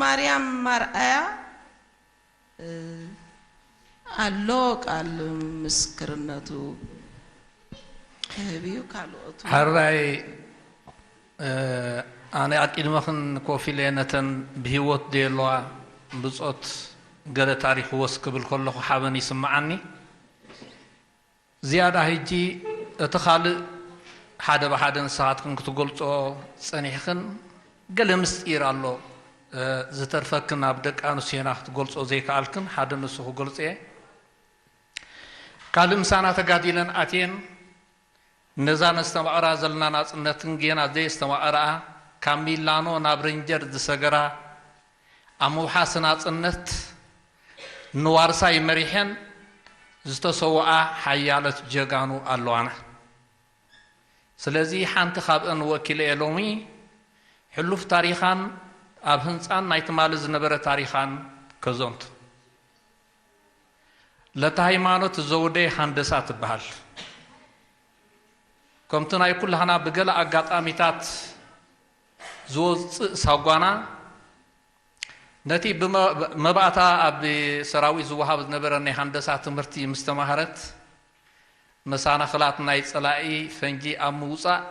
ማርያም ማርኣያ ኣሎ ቃል ምስክርነቱ ክህብ እዩ። ካልኦቱ ሕራይ ኣነ ኣቂድመኽን ኮፍ ኢለ ነተን ብህይወት ደየለዋ ብጾት ገለ ታሪኽዎስ ክብል ከለኹ ሓበን ይስምዓኒ። ዝያዳ ሕጂ እቲ ካልእ ሓደ ብሓደ ንስኻትክን ክትገልጾ ጸኒሕክን ገለ ምስጢር ኣሎ ዝተርፈክን ኣብ ደቂ ኣንስትዮና ክትገልጾ ዘይከኣልክን ሓደ ንሱ ክገልጾ እየ። ካልእ ምሳና ተጋዲለን ኣትየን ነዛ ነስተማቕራ ዘለና ናጽነትን ጌና ዘየስተማቐርኣ ካብ ሚላኖ ናብ ሬንጀር ዝሰገራ ኣብ ምውሓስ ናጽነት ንዋርሳይ መሪሐን ዝተሰውኣ ሓያለት ጀጋኑ ኣለዋና። ስለዚ ሓንቲ ካብአን ወኪለ እየ ሎሚ ሕሉፍ ታሪኻን ኣብ ህንፃን ናይ ትማሊ ዝነበረ ታሪኻን ከዘንቱ። ለተ ሃይማኖት ዘውዴ ሃንደሳ ትበሃል። ከምቲ ናይ ኩላህና ብገለ ኣጋጣሚታት ዝወፅእ ሳጓና ነቲ ብመባእታ ኣብ ሰራዊት ዝወሃብ ዝነበረ ናይ ሃንደሳ ትምህርቲ ምስ ተማህረት መሳናኽላት ናይ ጸላኢ ፈንጂ ኣብ ምውጻእ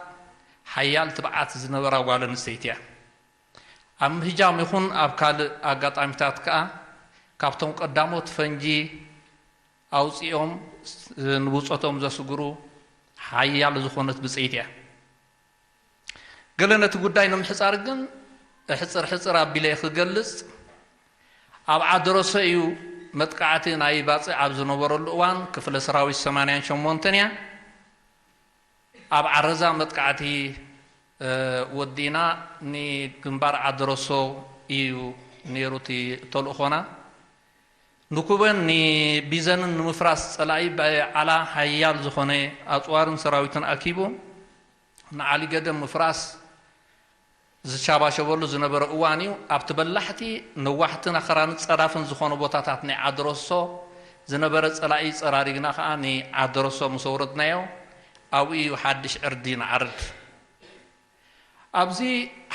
ሓያል ትብዓት ዝነበራ ጓል ኣንስተይቲ እያ። ኣብ ምህጃም ይኹን ኣብ ካልእ ኣጋጣሚታት ከኣ ካብቶም ቀዳሞት ፈንጂ ኣውጺኦም ንብጾቶም ዘስግሩ ሓያል ዝኾነት ብጸይቲ እያ። ገለ ነቲ ጉዳይ ንምሕጻር ግን ሕጽር ሕጽር ኣቢለ ክገልጽ፣ ኣብ ዓደረሶ እዩ መጥቃዕቲ ናይ ባጽዕ ኣብ ዝነበረሉ እዋን ክፍለ ሰራዊት ሰማንያን ሸሞንተን እያ። ኣብ ዓረዛ መጥቃዕቲ ወዲእና ንግንባር ዓደረሶ እዩ ነይሩ እቲ ተልእኾና። ንኩበን ንቢዘንን ንምፍራስ ጸላኢ ብዓላ ሓያል ዝኾነ ኣጽዋርን ሰራዊትን ኣኪቡ ንዓሊገደም ምፍራስ ዝሻባሸበሉ ዝነበረ እዋን እዩ። ኣብቲ በላሕቲ ነዋሕትን ኣኽራንን ጸዳፍን ዝኾኑ ቦታታት ናይ ዓድረሶ ዝነበረ ጸላኢ ጸራሪግና ከኣ ንዓድረሶ ምስ ኣውረድናዮ ኣብኡ እዩ ሓድሽ ዕርዲ ንዓርድ። ኣብዚ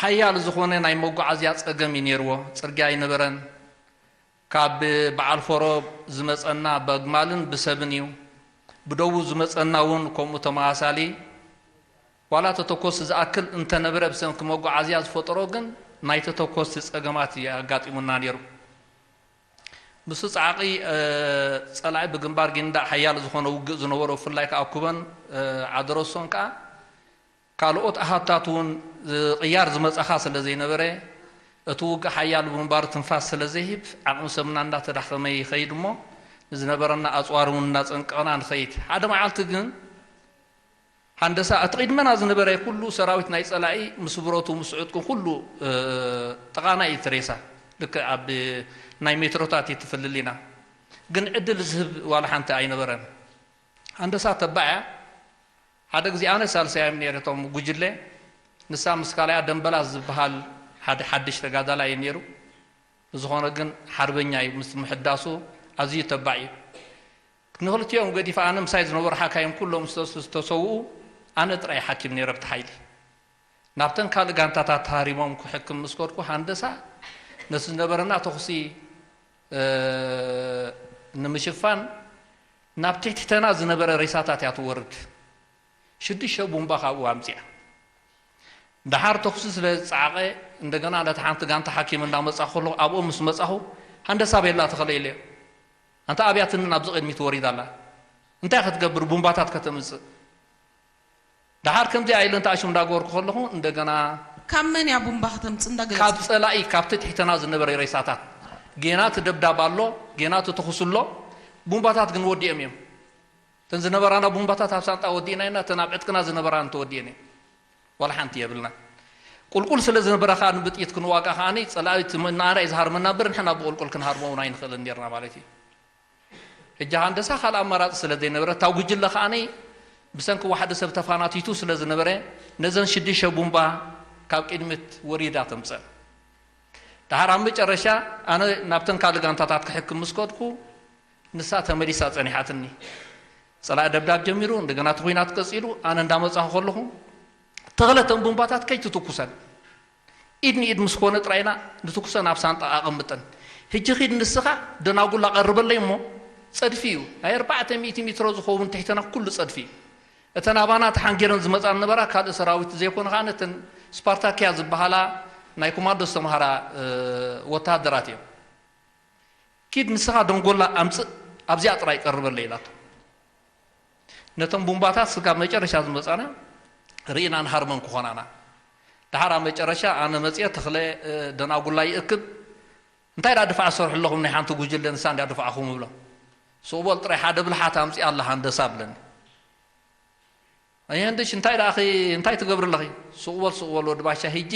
ሓያል ዝኾነ ናይ መጓዓዝያ ጸገም እዩ ነይርዎ። ጽርግያ ኣይነበረን። ካብ በዓል ፎሮ ዝመጸና በግማልን ብሰብን እዩ። ብደቡብ ዝመጸና እውን ከምኡ ተመሳሳሊ። ዋላ ተተኮሲ ዝኣክል እንተነበረ ብሰንኪ መጓዓዝያ ዝፈጠሮ ግን ናይ ተተኮስቲ ጸገማት እዩ ኣጋጢሙና ነይሩ። ምስ ጻዕቒ ጸላኢ ብግንባር ጊንዳዕ ሓያል ዝኾነ ውግእ ዝነበሮ ብፍላይ ከኣ ኩበን ዓደረሶን ከኣ ካልኦት ኣሃታት እውን ቅያር ዝመጻኻ ስለ ዘይነበረ እቲ ውግእ ሓያል ብምንባሩ ትንፋስ ስለ ዘይህብ ዓቕሚ ሰብና እንዳተዳኸመ ይኸይድ እሞ ንዝነበረና ኣጽዋር እውን እናጸንቀቕና ንኸይድ። ሓደ መዓልቲ ግን ሃንደሳ እቲ ቅድመና ዝነበረ ኩሉ ሰራዊት ናይ ጸላኢ ምስ ብረቱ ምስ ዕጥቁ ኩሉ ጥቓና እዩ እቲ ሬሳ። ልክዕ ኣብ ናይ ሜትሮታት እዩ ትፍልል ኢና። ግን ዕድል ዝህብ ዋላ ሓንቲ ኣይነበረን። ሃንደሳ ተባዕ እያ። ሓደ ግዜ ኣነ ሳልሳዮም ነይረ እቶም ጉጅለ። ንሳ ምስ ካልያ ደንበላ ዝበሃል ሓደ ሓድሽ ተጋዳላይ እዩ ነይሩ። ብዝኾነ ግን ሓርበኛ እዩ። ምስ ምሕዳሱ ኣዝዩ ተባዕ እዩ። ንኽልቲኦም ገዲፈ ኣነ ምሳይ ዝነበሩ ሓካይም ኩሎም ዝተሰውኡ ኣነ ጥራይ ሓኪም ነይረ ብቲ ሓይሊ። ናብተን ካልእ ጋንታታት ተሃሪሞም ክሕክም ምስ ከድኩ ሃንደሳ ነቲ ዝነበረና ተኹሲ ንምሽፋን ናብ ትሕትሕተና ዝነበረ ሬሳታት እያ ትወርድ። ሽዱሽተ ቡምባ ካብኡ ኣምጺኣ። ደሓር ተኹሲ ስለ ዝጸዓቐ እንደገና ነቲ ሓንቲ ጋንታ ሓኪም እንዳመጻኹ ከለኹ ኣብኡ ምስ መጻኹ ሃንደሳ ቤላ ተኸለ ኢለዮ። ኣንታ ኣብያትኒ ናብዚ ቅድሚት ወሪዳ ኣላ። እንታይ ክትገብር ቡምባታት ከተምጽእ? ደሓር ከምዚኣ ኢለ እንተ ኣሽሙ እንዳገበርኩ ከለኹ እንደገና ካብ መን እያ ቡምባ ከተምጽእ እንዳገለጽ ካብ ጸላኢ ካብቲ ትሕተና ዝነበረ ሬሳታት ጌና ትደብዳብ ኣሎ፣ ጌና ትተኹስ ኣሎ። ቡምባታት ግን ወዲኦም እዮም። እተን ዝነበራና ቡምባታት ኣብ ሳንጣ ወዲእና ኢና፣ እተን ኣብ ዕጥቅና ዝነበራን ተወዲአን እየን። ዋላ ሓንቲ የብልና። ቁልቁል ስለ ዝነበረ ከኣ ንብጥይት ክንዋጋ ከኣ ጸላኢ ንኣና እዩ ዝሃርመና እምበር ንሕና ብቁልቁል ክንሃርሞ እውን ኣይንኽእልን ነርና ማለት እዩ። ሕጂ ሃንደሳ ካልእ ኣማራጺ ስለ ዘይነበረ እታ ጉጅለ ከኣ ብሰንኪ ዋሕዲ ሰብ ተፋናቲቱ ስለ ዝነበረ ነዘን ሽዱሽተ ቡምባ ካብ ቅድሚት ወሪዳ ተምጸን። ደሓር ኣብ መጨረሻ ኣነ ናብተን ካልእ ጋንታታት ክሕክም ምስ ከድኩ ንሳ ተመሊሳ ጸኒሓትኒ። ጸላኢ ደብዳብ ጀሚሩ፣ እንደገና እቲ ኹናት ቀጺሉ፣ ኣነ እንዳመጻኹ ከለኹ ተኽለ እተን ቡምባታት ከይትትኩሰን ኢድ ንኢድ ምስ ኮነ ጥራይና ንትኩሰን ኣብ ሳንጣ ኣቐምጠን። ሕጂ ኺድ ንስኻ ደናጉላ ቀርበለይ እሞ ጸድፊ እዩ። ናይ ኣርባዕተ ሚእቲ ሜትሮ ዝኸውን ትሕትና ኩሉ ጸድፊ እዩ። እተን ኣባና ተሓንጊረን ዝመጻ ነበራ ካልእ ሰራዊት ዘይኮነ ኸኣ ነተን ስፓርታኪያ ዝበሃላ ናይ ኮማንዶ ዝተምሃራ ወተሃደራት እዮም። ኪድ ንስኻ ደንጎላ ኣምጽእ ኣብዚኣ ጥራይ ቀርበለይ ኢላቶ። ነቶም ቡምባታት ስጋብ መጨረሻ ዝመጻና ርኢና ንሃርመን ክኾናና። ድሓር ኣብ መጨረሻ ኣነ መጽየ ተኽለ ደናጉላ ይእክብ እንታይ ዳ ድፋዕ ሰርሑ ኣለኹም ናይ ሓንቲ ጉጅለ ንሳ እንዳ ድፋዕኹም እብሎ። ስቕ በል ጥራይ ሓደ ብልሓት ኣምጽእ ኣላ ሃንደሳ ብለኒ። ኣየንድሽ እንታይ ደኣ እንታይ ትገብሪ ኣለኺ? ስቕ በል ስቕ በል ወዲ ባሻ። ሕጂ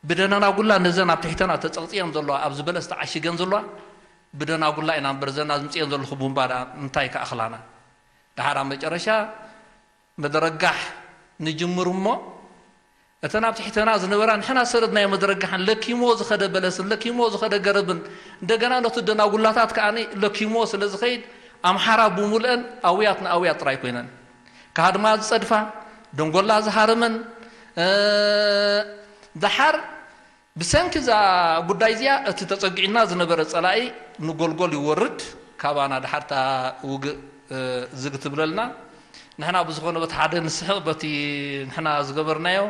ብደናጉላ ነዘን ኣብ ትሕተና ተጸቕጽየን ዘለዋ ኣብዚ በለስ ተዓሽገን ዘለዋ ብደናጉላ ኢና እምበር ዘን ኣዝምጽየን ዘለኹ ቡምባ ደኣ እንታይ ክኣኽላና? ድሓር ኣብ መጨረሻ መደረጋሕ ንጅምር እሞ እተን ኣብ ትሕተና ዝነበራ ንሕና ሰረድናዮ መደረጋሕን ለኪምዎ ዝኸደ በለስን ለኪምዎ ዝኸደ ገረብን እንደገና ነቱ ደናጉላታት ከኣ ለኪምዎ ስለ ዝኸይድ ኣምሓራ ብሙልአን ኣውያት ንኣውያት ጥራይ ኮይነን ክሃድማ ዝጸድፋ ደንጎላ ዝሃረመን ድሓር ብሰንኪ እዛ ጉዳይ እዚኣ እቲ ተጸጊዕና ዝነበረ ጸላኢ ንጎልጎል ይወርድ ካባና ድሓርታ ውግእ ዝግ ትብለልና ንሕና ብዝኾነ በቲ ሓደ ንስሕቕ በቲ ንሕና ዝገበርናዮ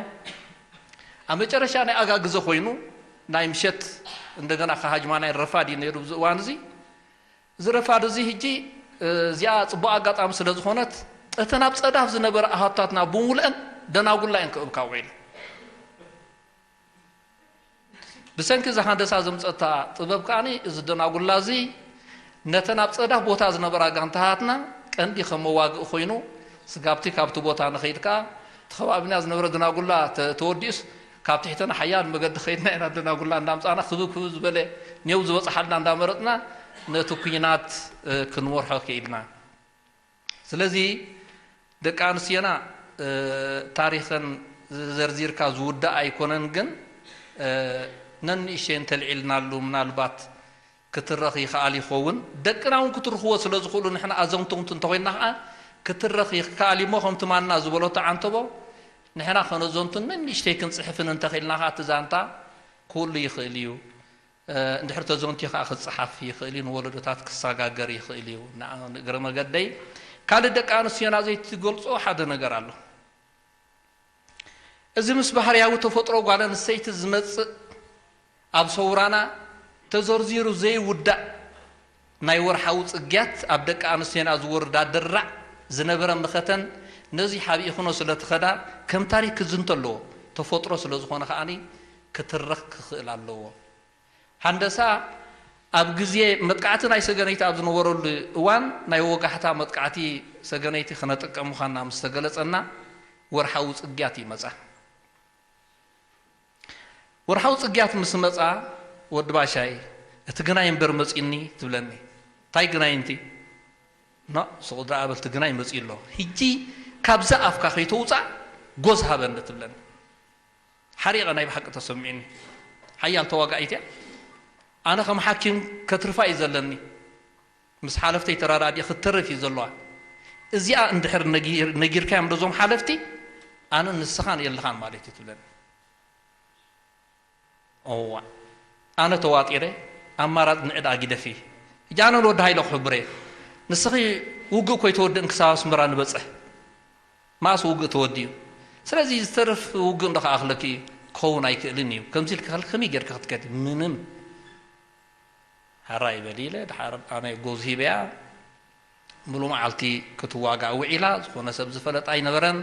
ኣብ መጨረሻ ናይ ኣጋ ግዘ ኮይኑ ናይ ምሸት እንደገና ካሃጅማ ናይ ረፋድ እዩ ነይሩ ብዚ እዋን እዚ እዚ ረፋድ እዚ ሕጂ እዚኣ ጽቡቕ ኣጋጣሚ ስለ ዝኾነት እተን ኣብ ጸዳፍ ዝነበረ ኣሃታትና ብሙልአን ደናጉላ እየን ክእብካ ውዒለን ብሰንኪ እዚ ሃንደሳ ዘምፀታ ጥበብ ከዓኒ እዚ ደናጉላ እዚ ነተን ኣብ ፀዳፍ ቦታ ዝነበራ ጋንታታትና ቀንዲ ከም መዋግኢ ኮይኑ ስጋብቲ ካብቲ ቦታ ንኸይድ ከዓ እቲ ከባቢና ዝነበረ ደናጉላ ተ- ተወዲኡስ ካብ ትሕተና ሓያል መገዲ ከይድና ኢና ደናጉላ እንዳምፃና ክብብ ክብብ ዝበለ ኔው ዝበፅሓልና እንዳመረፅና ነቲ ኩናት እ፣ ክንመርሖ ክኢልና ስለዚ ደቂ ኣንስትዮና ታሪኸን ዘርዚርካ ዝውዳእ ኣይኮነን ግን ነንእሽተይ እንተልዒልናሉ ምናልባት ክትረኽ ይኽኣል ይኸውን ደቅና እውን ክትርኽዎ ስለ ዝኽእሉ ንሕና ኣዘንተውንቲ እንተኾይንና ከዓ ክትረኽ ይክኣል እሞ ከምቲ ማና ዝበሎ ተዓንተቦ ንሕና ከነዘንቱን ነንእሽተይ ክንፅሕፍን እንተኽኢልና ከዓ እቲ ዛንታ ክህሉ ይኽእል እዩ እንድሕር ተዘንትዩ ከዓ ክፀሓፍ ይኽእል እዩ ንወለዶታት ክሰጋገር ይኽእል እዩ ንእግረ መገደይ ካልእ ደቂ ኣንስትዮና ዘይትገልፆ ሓደ ነገር ኣሎ እዚ ምስ ባህርያዊ ተፈጥሮ ጓል ኣንስተይቲ ዝመፅእ ኣብ ሰውራና ተዘርዚሩ ዘይውዳእ ናይ ወርሓዊ ፅግያት ኣብ ደቂ ኣንስትዮና ዝወርዳ ድራዕ ዝነበረ መኸተን ነዚ ሓቢእኽኖ ስለ ትኸዳ ከም ታሪክ ክዝንቶ ኣለዎ ተፈጥሮ ስለ ዝኾነ ከዓኒ ክትረኽ ክኽእል ኣለዎ ሃንደሳ ኣብ ግዜ መጥቃዕቲ ናይ ሰገነይቲ ኣብ ዝነበረሉ እዋን ናይ ወጋሕታ መጥቃዕቲ ሰገነይቲ ክነጥቀም ምዃንና ምስ ተገለጸና ወርሓዊ ጽግያት ይመጻ። ወርሓዊ ጽግያት ምስ መጻ ወዲ ባሻይ እቲ ግናይ እምበር መጺኡኒ ትብለኒ። ታይ ግናይ እንቲ? ኖ ስቕ ደኣ በል እቲ ግናይ መጺኡ ኣሎ። ሕጂ ካብዛ ኣፍካ ከይተውጻእ ጎዝ ሃበኒ ትብለኒ። ሓሪቐ ናይ ብሓቂ ተሰሚዑኒ። ሓያል ተዋጋኢት እያ። ኣነ ከም ሓኪም ከትርፋ እዩ ዘለኒ። ምስ ሓለፍተይ ተራዳዲእ ክትተርፍ እዩ ዘለዋ። እዚኣ እንድሕር ነጊርካዮም ነዞም ሓለፍቲ ኣነ ንስኻን የለኻን ማለት እዩ ትብለኒ። እዋ ኣነ ተዋጢረ ኣማራፂ ንዕድ ኣጊደፊ ሕጂ ኣነ ንወዲ ሃይለ ክሕብረ ንስኺ ውግእ ኮይተወድእን ክሳብ ኣስመራ ንበፅሕ ማእስ ውግእ ተወዲኡ ስለዚ ዝተርፍ ውግእ እንዶ ከኣኽለኪ ክኸውን ኣይክእልን እዩ ከምዚ ኢልካ ከልክ ከመይ ጌርካ ክትከዲ ምንም ሓራይ በል ኢለ ድሓር ኣነ ጎዝ ሂበያ ሙሉ መዓልቲ ክትዋጋእ ውዒላ ዝኾነ ሰብ ዝፈለጥ ኣይነበረን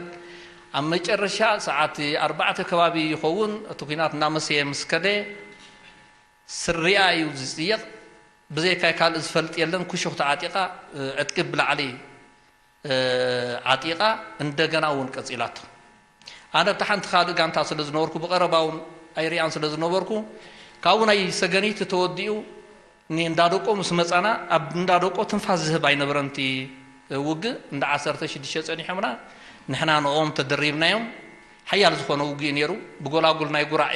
ኣብ መጨረሻ ሰዓት ኣርባዕተ ከባቢ ይኸውን እቲ ኩናት እናመሰየ ምስ ከደ ስሪኣ እዩ ዝፅየቕ ብዘይካይ ካልእ ዝፈልጥ የለን ኩሹኽ ተዓጢቓ ዕጥቂ ብላዕሊ ዓጢቓ እንደገና እውን ቀፂላቶ ኣነ ኣብቲ ሓንቲ ካልእ ጋንታ ስለ ዝነበርኩ ብቐረባ እውን ኣይሪኣን ስለ ዝነበርኩ ካብኡ ናይ ሰገኒት ተወዲኡ ንእንዳደቆ ምስ መፃና ኣብ እንዳደቆ ትንፋስ ዝህብ ኣይነበረን እቲ ውግእ እንዳ ዓሰርተ ሽዱሽተ ፀኒሖምና ንሕና ንኦም ተደሪብናዮም ሓያል ዝኾነ ውግእ ነይሩ ብጎላጉል ናይ ጉራዕ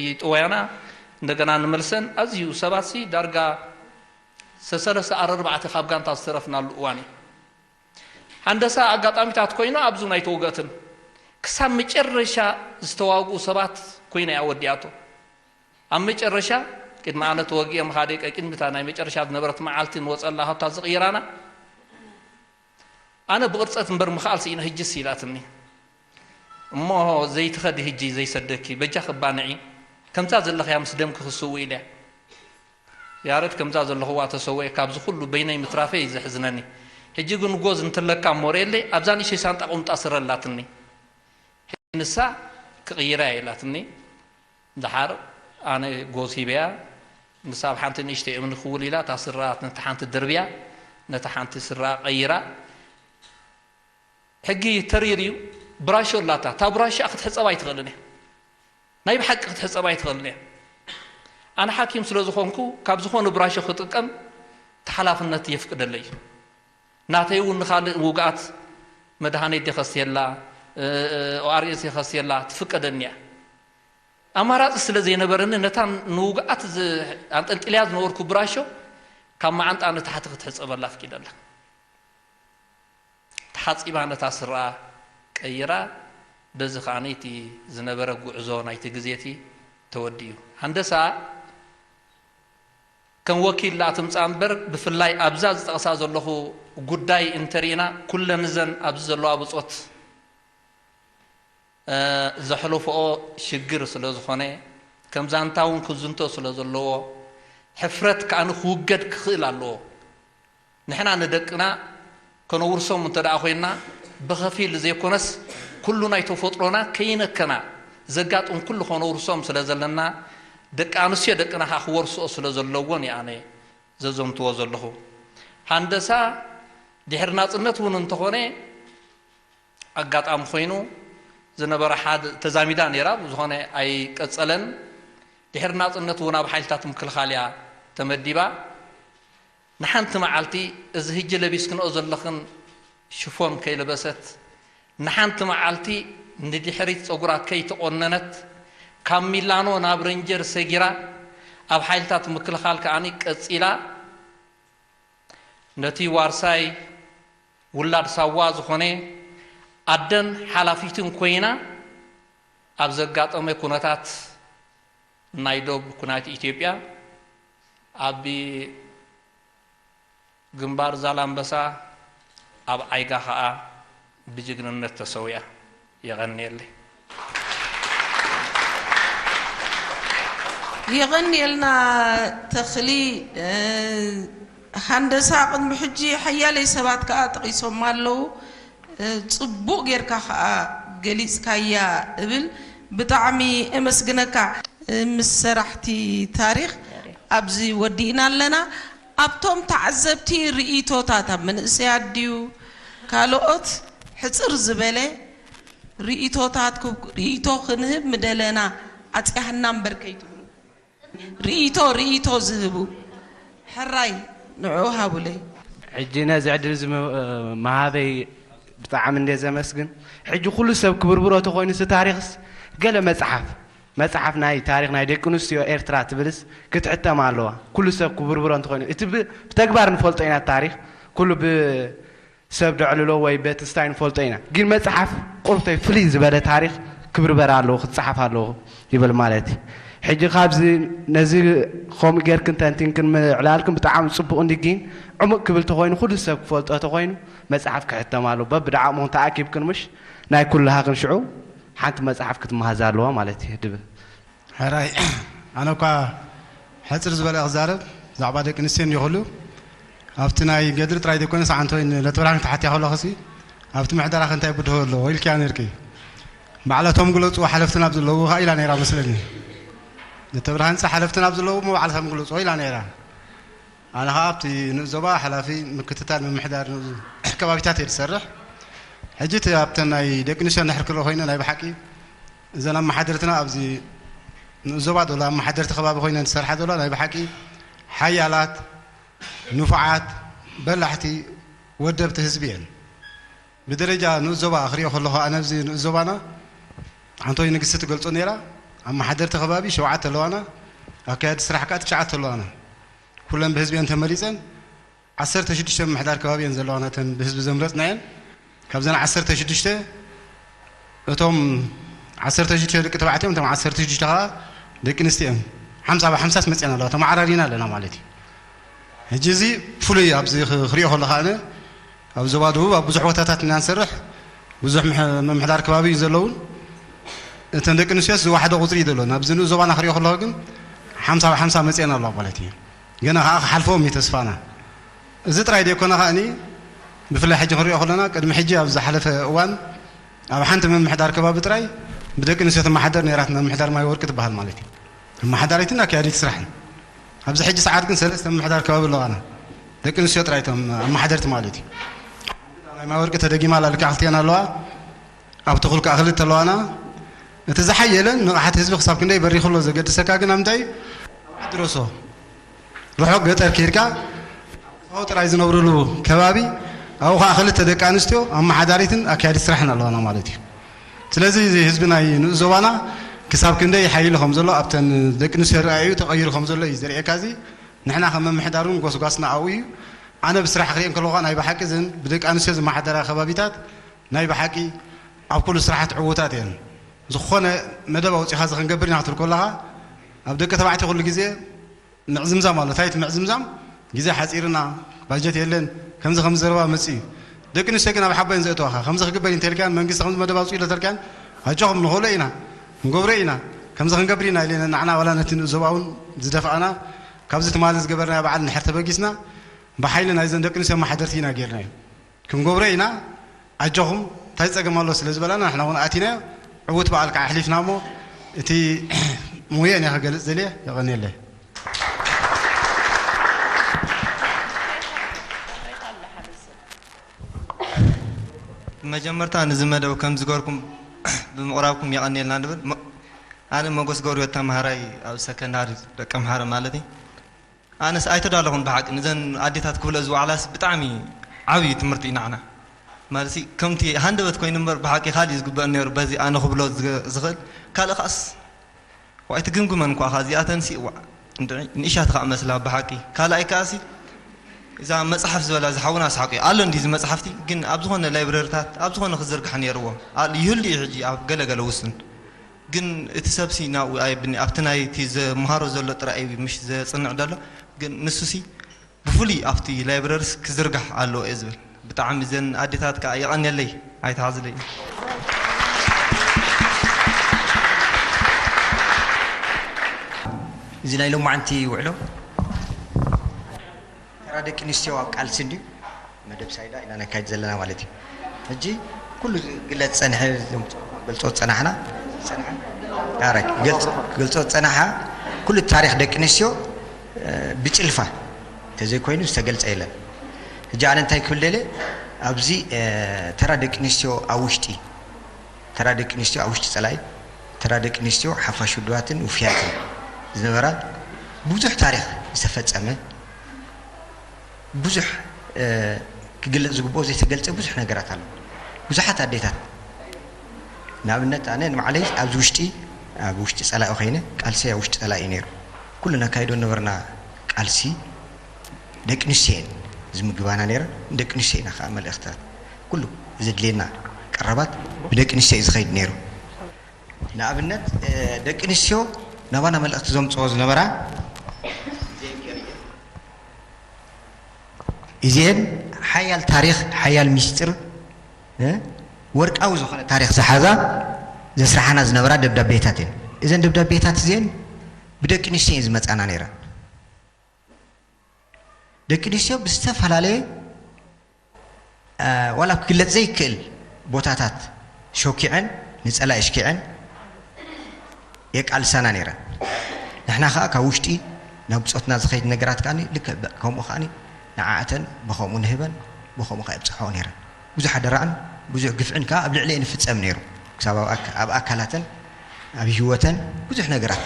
ይጥወያና እንደገና ንመልሰን ኣዝዩ ሰባት ሲ ዳርጋ ሰሰለስተ ኣረርባዕተ ካብ ጋንታ ዝተረፍናሉ እዋን እዩ። ሃንደሳ ኣጋጣሚታት ኮይኑ ኣብዚ ናይ ተወገእትን ክሳብ መጨረሻ ዝተዋግኡ ሰባት ኮይና እያ ወዲኣቶ። ኣብ መጨረሻ ቅድሚ ኣነ ተወጊኦም ሓደ ቀቂድሚ እታ ናይ መጨረሻ ዝነበረት መዓልቲ ንወፀላ ካብታ ዝቕይራና ኣነ ብቕርፀት እምበር ምኽኣል ስኢነ ህጅስ ኢላትኒ። እሞ ዘይትኸዲ ህጂ ዘይሰደኪ በጃ ክባንዒ ከምዛ ዘለኽያ ምስ ደምኪ ክስው ኢልያ። ያረድ ከምዛ ዘለኽዋ ተሰውኤ ካብዚ ኩሉ በይነይ ምትራፈይ እዩ ዘሕዝነኒ። ሕጂ ግን ጎዝ እንትለካ እሞ ርእየለይ ኣብዛ ንእሽተይ ሳንጣ ቁምጣ ስረ ኣላትኒ። ንሳ ክቕይራ እየ ኢላትኒ። ደሓር ኣነ ጎዝ ሂበያ። ንሳ ኣብ ሓንቲ ንእሽተይ እምኒ ክውል ኢላ እታ ስረ ነቲ ሓንቲ ድርብያ ነቲ ሓንቲ ስረ ቀይራ። ሕጊ ተሪር እዩ። ብራሾ ኣላታ እታ ብራሾ ክትሕፀባ ኣይትኽእልን እያ። ናይ ብሓቂ ክትሕፀባ ኣይትኽእልን እያ። ኣነ ሓኪም ስለ ዝኾንኩ ካብ ዝኾነ ብራሾ ክጥቀም ተሓላፍነት የፍቅደለይ እዩ። ናተይ እውን ንኻልእ ውግኣት መድሃኒት የኸስየላ፣ ኦኣርኤስ የኸስየላ ትፍቀደኒ እያ። ኣማራፂ ስለ ዘይነበረኒ ነታ ንውግኣት ዝ- ኣንጠልጢልያ ዝነበርኩ ብራሾ ካብ መዓንጣ ንታሕቲ ክትሕፀበላ ኣፍቂደላ። ተሓፂባ ነታ ስረኣ ቀይራ። በዚ ከዓኒ እቲ ዝነበረ ጉዕዞ ናይቲ ግዜ እቲ ተወዲኡ። ሃንደሳ ከም ወኪል ደኣ ትምፃእ እምበር ብፍላይ ኣብዛ ዝጠቕሳ ዘለኹ ጉዳይ እንተሪእና ኩለን እዘን ኣብዚ ዘለዋ ብፆት ዘሕለፍኦ ሽግር ስለ ዝኾነ ከም ዛንታ እውን ክዝንቶ ስለ ዘለዎ ሕፍረት ከኣ ክውገድ ክኽእል ኣለዎ። ንሕና ንደቅና ከነውርሶም እንተ ደኣ ኮይንና ብኸፊል ዘይኮነስ ኩሉ ናይ ተፈጥሮና ከይነከና ዘጋጥም ኩሉ ከነውርሶም ስለ ዘለና ደቂ ኣንስትዮ ደቅና ከዓ ክወርስኦ ስለ ዘለዎን እየ ኣነ ዘዘንትዎ ዘለኹ። ሃንደሳ ድሕሪ ናፅነት እውን እንተኾነ ኣጋጣሚ ኮይኑ ዝነበረ ሓድ ተዛሚዳ ነይራ ብዝኾነ ኣይቀፀለን። ድሕሪ ናፅነት እውን ኣብ ሓይልታት ምክልኻል እያ ተመዲባ። ንሓንቲ መዓልቲ እዚ ህጂ ለቢስክንኦ ዘለኽን ሽፎን ከይለበሰት ንሓንቲ መዓልቲ ንድሕሪት ፀጉራ ከይተቆነነት ካብ ሚላኖ ናብ ረንጀር ሰጊራ ኣብ ሓይልታት ምክልኻል ከዓኒ ቀፂላ ነቲ ዋርሳይ ውላድ ሳዋ ዝኾነ ኣደን ሓላፊትን ኮይና ኣብ ዘጋጠመ ኩነታት ናይ ዶብ ኩናት ኢትዮጵያ ኣብ ግንባር ዛላምበሳ ኣብ ዓይጋ ኸኣ ብጅግንነት ተሰዊኣ። የቐንየለይ። የቐንየልና ተኽሊ። ሃንደሳ ቅድሚ ሕጂ ሓያለይ ሰባት ከዓ ጠቒሶም ኣለዉ። ፅቡቕ ጌርካ ከዓ ገሊፅካያ እብል። ብጣዕሚ እመስግነካ። ምስ ሰራሕቲ ታሪኽ ኣብዚ ወዲእና ኣለና። ኣብቶም ተዓዘብቲ ርእይቶታት ኣብ መንእሰያት ድዩ ካልኦት ሕፅር ዝበለ ርእይቶታት ርኢቶ ክንህብ ምደለና ኣፅያህና እምበር ከይትብሉ ርእይቶ ርእይቶ ዝህቡ ሕራይ ንዑ ሃቡለይ። ሕጂ ነዚ ዕድል እዚ ምሃበይ ብጣዕሚ እንደ ዘመስግን። ሕጂ ኩሉ ሰብ ክብርብሮ ተኾይኑ ስ ታሪኽስ ገለ መጽሓፍ መጽሓፍ ናይ ታሪኽ ናይ ደቂ ኣንስትዮ ኤርትራ ትብልስ ክትሕተም ኣለዋ። ኩሉ ሰብ ክብርብሮ እንተኾይኑ እቲ ብተግባር ንፈልጦ ኢና ታሪኽ ኩሉ ብ ሰብ ደዕልሎ ወይ በቲ ስታይ ንፈልጦ ኢና። ግን መጽሓፍ ቁርተይ ፍልይ ዝበለ ታሪኽ ክብርበር ኣለዎ፣ ክጸሓፍ ኣለዎ ይብል ማለት እዩ። ሕጂ ካብዚ ነዚ ከምኡ ጌርክን ተንቲንክን ምዕላልክን ብጣዕሚ ጽቡቕ እንዲ ግን ዕሙቕ ክብል ተኾይኑ ኩሉ ሰብ ክፈልጦ ተኾይኑ መጽሓፍ ክሕተም ኣለዎ። በብደዓቕምኹም ተኣኪብክን ምሽ ናይ ኩልሃኽን ሽዑ ሓንቲ መጽሓፍ ክትመሃዝ ኣለዋ ማለት እዩ ድብል። ሕራይ ኣነ እኳ ሕፅር ዝበለ ክዛረብ ብዛዕባ ደቂ ኣንስትዮ እንዲኹሉ ኣብቲ ናይ ገድሊ ጥራይ ዘይኮነስ ዓንቶይ ነተብርሃን ተሓትያ ከለኹሲ ኣብቲ ምሕደራኺ እንታይ ብድሆ ኣሎ ኢልክያ ነይርኪ። ባዕላቶም ግለፁ ሓለፍትና ኣብ ዘለዉ ከዓ ኢላ ነይራ መስለኒ። ነተብርሃንፂ ሓለፍትና ኣብ ዘለዉ እሞ ባዕላቶም ግለፁ ኢላ ነይራ። ኣነ ከዓ ኣብቲ ንኡስ ዞባ ሓላፊ ምክትታል ምምሕዳር ንኡስ ከባቢታት እየ ዝሰርሕ። ሕጂ እቲ ኣብተን ናይ ደቂ ኣንስትዮ እንድሕር ክርኢ ኮይነ ናይ ብሓቂ እዘን ኣመሓደርትና ኣብዚ ንኡስ ዞባ ዘሎ ኣመሓደርቲ ከባቢ ኮይነን ዝሰርሓ ዘለዋ ናይ ብሓቂ ሓያላት፣ ንፉዓት፣ በላሕቲ፣ ወደብቲ ህዝቢ እየን። ብደረጃ ንኡስ ዞባ ክሪኦ ከለኹ ኣነ ኣብዚ ንኡስ ዞባና ኣንቶኒ ንግስቲ ትገልጾ ነይራ። ኣመሓደርቲ ከባቢ ሸውዓተ ኣለዋና፣ ኣካየድቲ ስራሕ ከኣ ትሽዓተ ኣለዋና። ኩለን ብህዝቢ እየን ተመሪጸን። ዓሰርተ ሽዱሽተ ምምሕዳር ከባቢ እየን ዘለዋና እተን ብህዝቢ ዘምረጽናየን። ካብዘን ዓሰርተ ሽዱሽተ እቶም ዓሰርተ ሽዱሽተ ደቂ ተባዕትዮ፣ እቶም ዓሰርተ ሽዱሽተ ከዓ ደቂ ኣንስትዮ እዮም። ሓምሳ ብሓምሳስ መፅአን ኣለዋ፣ ተመዓራሪና ኣለና ማለት እዩ። ሕጂ እዚ ፍሉይ ኣብዚ ኽ-፣ ክሪኦ ከለኻ ኣነ ኣብ ዞባ ደቡብ ኣብ ብዙሕ ቦታታት ኢና ንሰርሕ፣ ብዙሕ ምሕ-፣ ምምሕዳር ከባቢ እዩ ዘለውን፣ እተን ደቂ ኣንስትዮስ ዝወሓደ ቁፅሪ እዩ ዘለወን። ኣብዚ ንኡስ ዞባና ክሪኦ ከለኹ ግን ሓምሳ ብሓምሳ መፅአን ኣለዋ ማለት እዩ። ገና ከዓ ክሓልፈኦም እዩ ተስፋና። እዚ ጥራይ ዘይኮነ ከኣኒ ብፍላይ ሕጂ ክንሪኦ ከለና ቅድሚ ሕጂ ኣብ ዝሓለፈ እዋን ኣብ ሓንቲ ምምሕዳር ከባቢ ጥራይ ብደቂ ኣንስትዮ ትመሓደር ነይራት ምምሕዳር ማይ ወርቂ ትበሃል ማለት እዩ። ኣመሓዳሪትን ኣካያዲት ስራሕን። ኣብዚ ሕጂ ሰዓት ግን ሰለስተ ምምሕዳር ከባቢ ኣለዋና። ደቂ ኣንስትዮ ጥራይ እቶም ኣመሓደርቲ ማለት እዩ። ናይ ማይ ወርቂ ተደጊማ ኣላ ልክዕ ክልቲኣን ኣለዋ። ኣብ ትኹል ከዓ ክልተ ኣለዋና። እቲ ዝሓየለን ንቕሓት ህዝቢ ክሳብ ክንደይ በሪኹ ኣሎ ዘገድሰካ ግን ኣብ ምንታይ እዩ? ኣብ ዓዲ ሮሶ ርሑቕ ገጠር ከይድካ ተፈጥሮ ጥራይ ዝነብርሉ ከባቢ ኣብኡ ከዓ ክልተ ደቂ ኣንስትዮ ኣመሓዳሪትን ኣካያዲት ስራሕን ኣለዋና ማለት እዩ። ስለዚ እዚ ህዝቢ ናይ ንኡስ ዞባና ክሳብ ክንደይ ሓይሉ ከም ዘሎ ኣብተን ደቂ ኣንስትዮ ረኣዩ ተቐይሩ ከም ዘሎ እዩ ዘርእየካ። እዚ ንሕና ከም ምምሕዳር እውን ጎስጓስና ኣብኡ እዩ። ኣነ ብስራሕ ክሪኤን ከለኹ ከዓ ናይ ብሓቂ እዘን ብደቂ ኣንስትዮ ዝመሓደራ ከባቢታት ናይ ብሓቂ ኣብ ኩሉ ስራሓት ዕዉታት እየን። ዝኾነ መደብ ኣውፂኻ እዚ ክንገብር ኢና ክትብል ከለኻ ኣብ ደቂ ተባዕትዮ ኩሉ ግዜ ምዕዝምዛም ኣሎ። እንታይ እቲ ምዕዝምዛም? ግዜ ሓፂርና፣ ባጀት የለን፣ ከምዚ ከምዚ ዘረባ መፅእ እዩ። ደቂ ኣንስትዮ ግን ኣብ ሓባይን ዘእተዋኻ፣ ከምዚ ክግበር እዩ እንተልካን፣ መንግስቲ ከምዚ መደብ ኣውፅኡ ኢሎ ተልካን፣ ኣጆኹም ንኽእሎ ኢና፣ ክንገብሮ ኢና፣ ከምዚ ክንገብር ኢና ኢለን ንዓና ዋላ ነቲ ንኡስ ዞባ እውን ዝደፍኣና፣ ካብዚ ትማሊ ዝገበርናዮ በዓል እንድሕር ተበጊስና፣ ብሓይሊ ናይዘን ደቂ ኣንስትዮ ኣመሓደርቲ ኢና ጌርናዮ። ክንገብሮ ኢና፣ ኣጆኹም፣ እንታይ ጸገም ኣሎ ስለ ዝበላና ንሕና እውን ኣቲናዮ። ዕዉት በዓል ከዓ ኣሕሊፍና እሞ እቲ ሙየ እኔ ክገልጽ ደልየ። የቐንየለይ። መጀመርታ ነዚ መደብ ከም ዝገርኩም ብምቕራብኩም የቐንየልና ንብል። መ-፣ ኣነ መጎስ ገብርዮ ተማሃራይ ኣብ ሰከንዳሪ ደቀምሓረ ማለት እዩ። ኣነስ ኣይተዳለኹን ብሓቂ፣ ነዘን ኣዴታት ክብለ ዝዋዕላስ ብጣዕሚ ዓብዪ ትምህርቲ እዩ ንዓና። ማለት ከምቲ ሃንደበት ኮይኑ እምበር ብሓቂ ካልእ እዩ ዝግበአን ነይሩ፣ በዚ ኣነ ክብሎ ዝገ-፣ ዝኽእል። ካልእ ከኣስ ዋይ ትግምግመን እኳ፣ እዚኣተንሲ ዋዕ፣ እንድዒ ንእሻት ከኣ መስላ ብሓቂ። ካልኣይ ከኣሲ እዛ መጽሓፍ ዝበላ ዝሓውና ኣስሓቂ ኣሎ እንዲ እዚ መጽሓፍቲ፣ ግን ኣብ ዝኾነ ላይብረሪታት ኣብ ዝኾነ ክዝርጋሕ ነይርዎ። ኣል-፣ ይህሉ እዩ ሕጂ ኣብ ገለ ገለ ውሱን። ግን እቲ ሰብሲ ናብኡ ኣየብኒ፣ ኣብቲ ናይቲ ዘምሃሮ ዘሎ ጥራይ እዩ ምሽ ዘጽንዕ ዘሎ። ግን ንሱሲ ብፍሉይ ኣብቲ ላይብረሪስ ክዝርጋሕ ኣለዎ እየ ዝብል። ብጣዕሚ እዘን ኣዴታት ከኣ የቐንየለይ፣ ኣይትሓዝለይ። እዚ ናይ ሎማዓንቲ ውዕሎ ተራ ደቂ ኣንስትዮ ኣብ ቃልሲ እንድዩ መደብ ሳይዳ ኢና ነካይድ ዘለና ማለት እዩ። ሕጂ ኩሉ ዝግለጽ ጸንሐ፣ ገልጾ ጸናሕና፣ ጸንሐ፣ ኣረ፣ ገልጾ፣ ገልጾ ጸናሓ፣ ኩሉ ታሪኽ ደቂ ኣንስትዮ፣ እ፣ ብጭልፋ እንተዘይኮይኑ ዝተገልጸ የለን። ሕጂ ኣነ እንታይ ክብል ደልየ፣ ኣብዚ፣ እ፣ ተራ ደቂ ኣንስትዮ ኣብ ውሽጢ፣ ተራ ደቂ ኣንስትዮ ኣብ ውሽጢ ጸላኢ፣ ተራ ደቂ ኣንስትዮ ሓፋሽ ውድባትን ውፍያትን ዝነበራ ብዙሕ ታሪኽ ዝተፈጸመ፣ ብዙሕ፣ እ፣ ክግለጽ ዝግብኦ ዘይተገልጸ ብዙሕ ነገራት ኣሎ። ብዙሓት ኣዴታት፣ ንኣብነት ኣነ ንባዕለይ ኣብዚ ውሽጢ፣ ኣብ ውሽጢ ጸላኢ ኮይነ፣ ቃልሲ ኣብ ውሽጢ ጸላኢ እዩ ነይሩ። ኩሉ ነካይዶ ነበርና ቃልሲ ደቂ ኣንስትዮ እየን ዝምግባና ነይረን። ንደቂ ኣንስትዮ ኢና ከዓ መልእኽትታት፣ ኩሉ ዘድልየና ቀረባት ብደቂ ኣንስትዮ እዩ ዝኸይድ ነይሩ። ንኣብነት፣ እ፣ ደቂ ኣንስትዮ ናባና መልእኽቲ ዘምጽኦ ዝነበራ፣ እዚኤን ሓያል ታሪኽ፣ ሓያል ሚስጥር፣ እ፣ ወርቃዊ ዝኾነ ታሪኽ ዝሓዛ ዘስርሓና ዝነበራ ደብዳቤታት እየን። እዘን ደብዳቤታት እዚኤን ብደቂ ኣንስትዮ እየን ዝመጻና ነይረን። ደቂ ኣንስትዮ ብዝተፈላለየ፣ እ፣ ዋላ ክግለጽ ዘይክእል ቦታታት ሾኪዐን፣ ንጸላኢ ኣሽኪዐን የቃልሳና ነይረን። ንሕና ከኣ ካብ ውሽጢ ናብ ብጾትና ዝኸይድ ነገራት ከኣ ልክዕ ብ-፣ ከምኡ ከኣ ንዓኣተን ብኸምኡ ንህበን፣ ብኸምኡ ከኣ የብጽሕኦ ነይረን። ብዙሕ ኣደራዕን ብዙሕ ግፍዕን ከኣ ኣብ ልዕሊኤን ይፍጸም ነይሩ። ክሳብ ኣብ ኣካ-፣ ኣብ ኣካላተን፣ ኣብ ህይወተን ብዙሕ ነገራት፣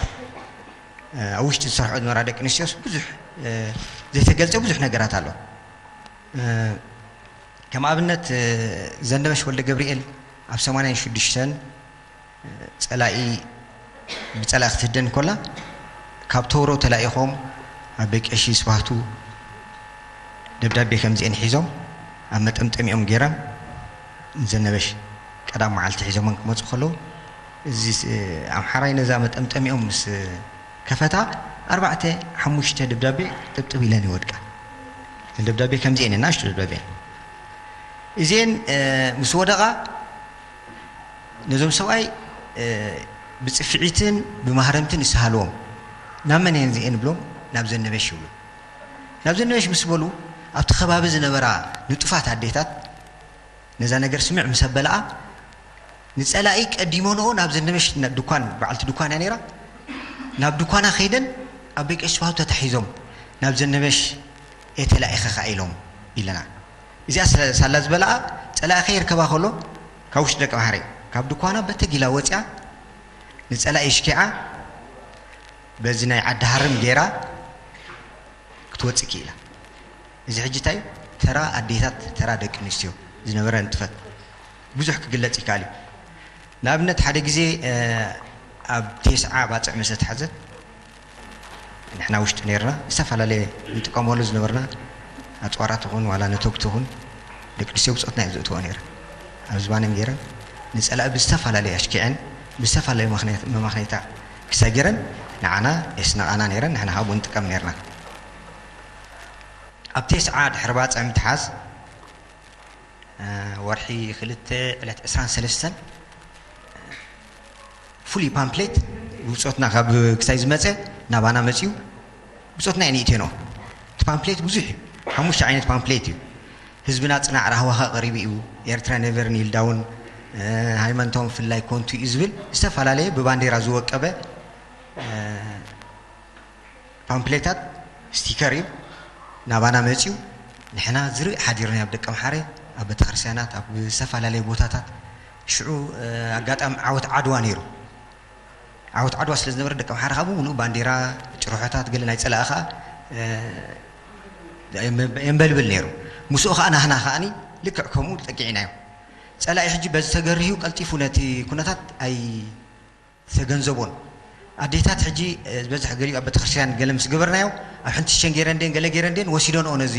እ፣ ኣብ ውሽጢ ዝሰርሖ ዝነበራ ደቂ ኣንስትዮስ ብዙሕ፣ እ፣ ዘይተገልጸ ብዙሕ ነገራት ኣሎ። እ፣ ከም ኣብነት፣ እ፣ ዘነበሽ ወልደ ገብርኤል ኣብ ሰማንያን ሽዱሽተን፣ እ፣ ጸላኢ፣ ብጸላኢ ክትህደን ከላ ካብ ተውሮ ተላኢኾም ኣብ ቤት ቀሺ ስብሃቱ ደብዳቤ ከምዚኤን ሒዞም ኣብ መጠምጠሚኦም ገይረን ንዘነበሽ ቀዳም መዓልቲ ሒዞመን ክመፁ ከለዉ፣ እዚ ስ-፣ ኣምሓራይ ነዛ መጠምጠሚኦም ምስ ከፈታ፣ ኣርባዕተ ሓሙሽተ ደብዳቤ ጥብጥብ ኢለን ይወድቃ። እተን ደብዳቤ ከምዚኤን እየን፣ ናእሽቱ ደብዳቤ እየን። እዚኤን፣ እ፣ ምስ ወደቓ፣ ነዞም ሰብኣይ፣ እ፣ ብፅፍዒትን ብማህረምትን ይሰሃልዎም። ናብ መን እየን እዚኤን ብሎም፣ ናብ ዘነበሽ ይብሉ። ናብ ዘነበሽ ምስ በሉ፣ ኣብቲ ከባቢ ዝነበራ ንጡፋት ኣዴታት ነዛ ነገር ስምዕ ምስ ኣበልኣ፣ ንጸላኢ ቀዲሞንኦ ናብ ዘነበሽ ን-፣ ድኳን፣ በዓልቲ ድኳን እያ ነይራ። ናብ ድኳና ከይደን ኣብ ቤት ቀሺ ስብሃቱ ተታሒዞም ናብ ዘነበሽ እየ ተላኢኸ ከኣ ኢሎም ኢለና። እዚኣ ስለ-፣ ሳላ ዝበልኣ፣ ጸላኢ ከየርከባ ከሎ፣ ካብ ውሽጢ ደቂ ማሕረይ፣ ካብ ድኳና በተጊላ ወጺኣ፣ ንጸላኢ ሽኪዓ፣ በዚ ናይ ዓዲ ሃርም ገይራ ክትወጽእ ክኢላ። እዚ ሕጂ እንታይ እዩ? ተራ ኣዴታት፣ ተራ ደቂ ኣንስትዮ ዝነበረ ንጥፈት ብዙሕ ክግለጽ ይከኣል እዩ። ንኣብነት፣ ሓደ ግዜ፣ እ፣ ኣብ ቴስዓ ባጽዕ ምስ ተታሕዘት፣ ንሕና ውሽጢ ነይርና፣ ዝተፈላለየ ንጥቀመሉ ዝነበርና ኣጽዋራት ይኹን ዋላ ነተጉቲ ይኹን፣ ደቂ ኣንስትዮ ብጾትና እየን ዘእትዎ ነይረን። ኣብ ዝባነን ገይረን ንጸላኢ ብዝተፈላለየ ኣሽኪዐን፣ ብዝተፈላለየ መኽንያት-፣ መማኽነይታ ክሳይ ገይረን ንዓና የስንቓና ነይረን፣ ንሕና ካብኡ ንጥቀም ነይርና። ኣብ ቴስዓ ድሕሪ ባጽዕ ምትሓዝ፣ እ፣ ወርሒ ክልተ ዕለት ዕስራን ሰለስተን፣ ፍሉይ ፓምፕሌት ብብጾትና ካብ ክሳይ ዝመጸ ናባና መጺኡ፣ ብጾትና እየን ይእትየንኦ። እቲ ፓምፕሌት ብዙሕ እዩ። ሓሙሽተ ዓይነት ፓምፕሌት እዩ። ህዝብና ጽናዕ፣ ራህዋኻ ቀሪቡ እዩ፣ ኤርትራ ኔቨር ኒል ዳውን፣ እ፣ ሃይማኖታዊ ምፍልላይ ኮንቱ እዩ ዝብል ዝተፈላለየ ብባንዴራ ዝወቀበ፣ እ፣ ፓምፕሌታት፣ ስቲከር እዩ ናባና መጺኡ። ንሕና ዝርኢ ሓዲርና ኣብ ደቀምሓረ፣ ኣብ ቤተክርስትያናት፣ ኣብ ዝተፈላለየ ቦታታት። ሽዑ፣ እ፣ ኣጋጣሚ ዓወት ዓድዋ ነይሩ። ዓወት ዓድዋ ስለ ዝነበረ፣ ደቀምሓረ ከዓ ብምሉኡ ባንዴራ፣ ጭርሖታት፣ ገለ ናይ ጸላኢ ከዓ፣ እ፣ የንበልብል ነይሩ። ምስኡ ከዓ ናህና ከዓኒ ልክዕ ከምኡ ጠቂዕናዮ። ጸላኢ ሕጂ በዚ ተገርህዩ ቀልጢፉ ነቲ ኩነታት ኣይ-፣ ዝተገንዘቦን። ኣዴታት ሕጂ፣ እ፣ ዝበዝሕ ገሊኡ ኣብ ቤተክርስትያን ገለ ምስ ገበርናዮ፣ ኣብ ሕንቲ ሸን ገይረን ድየን፣ ገለ ገይረን ድየን፣ ወሲደንኦ ነዚ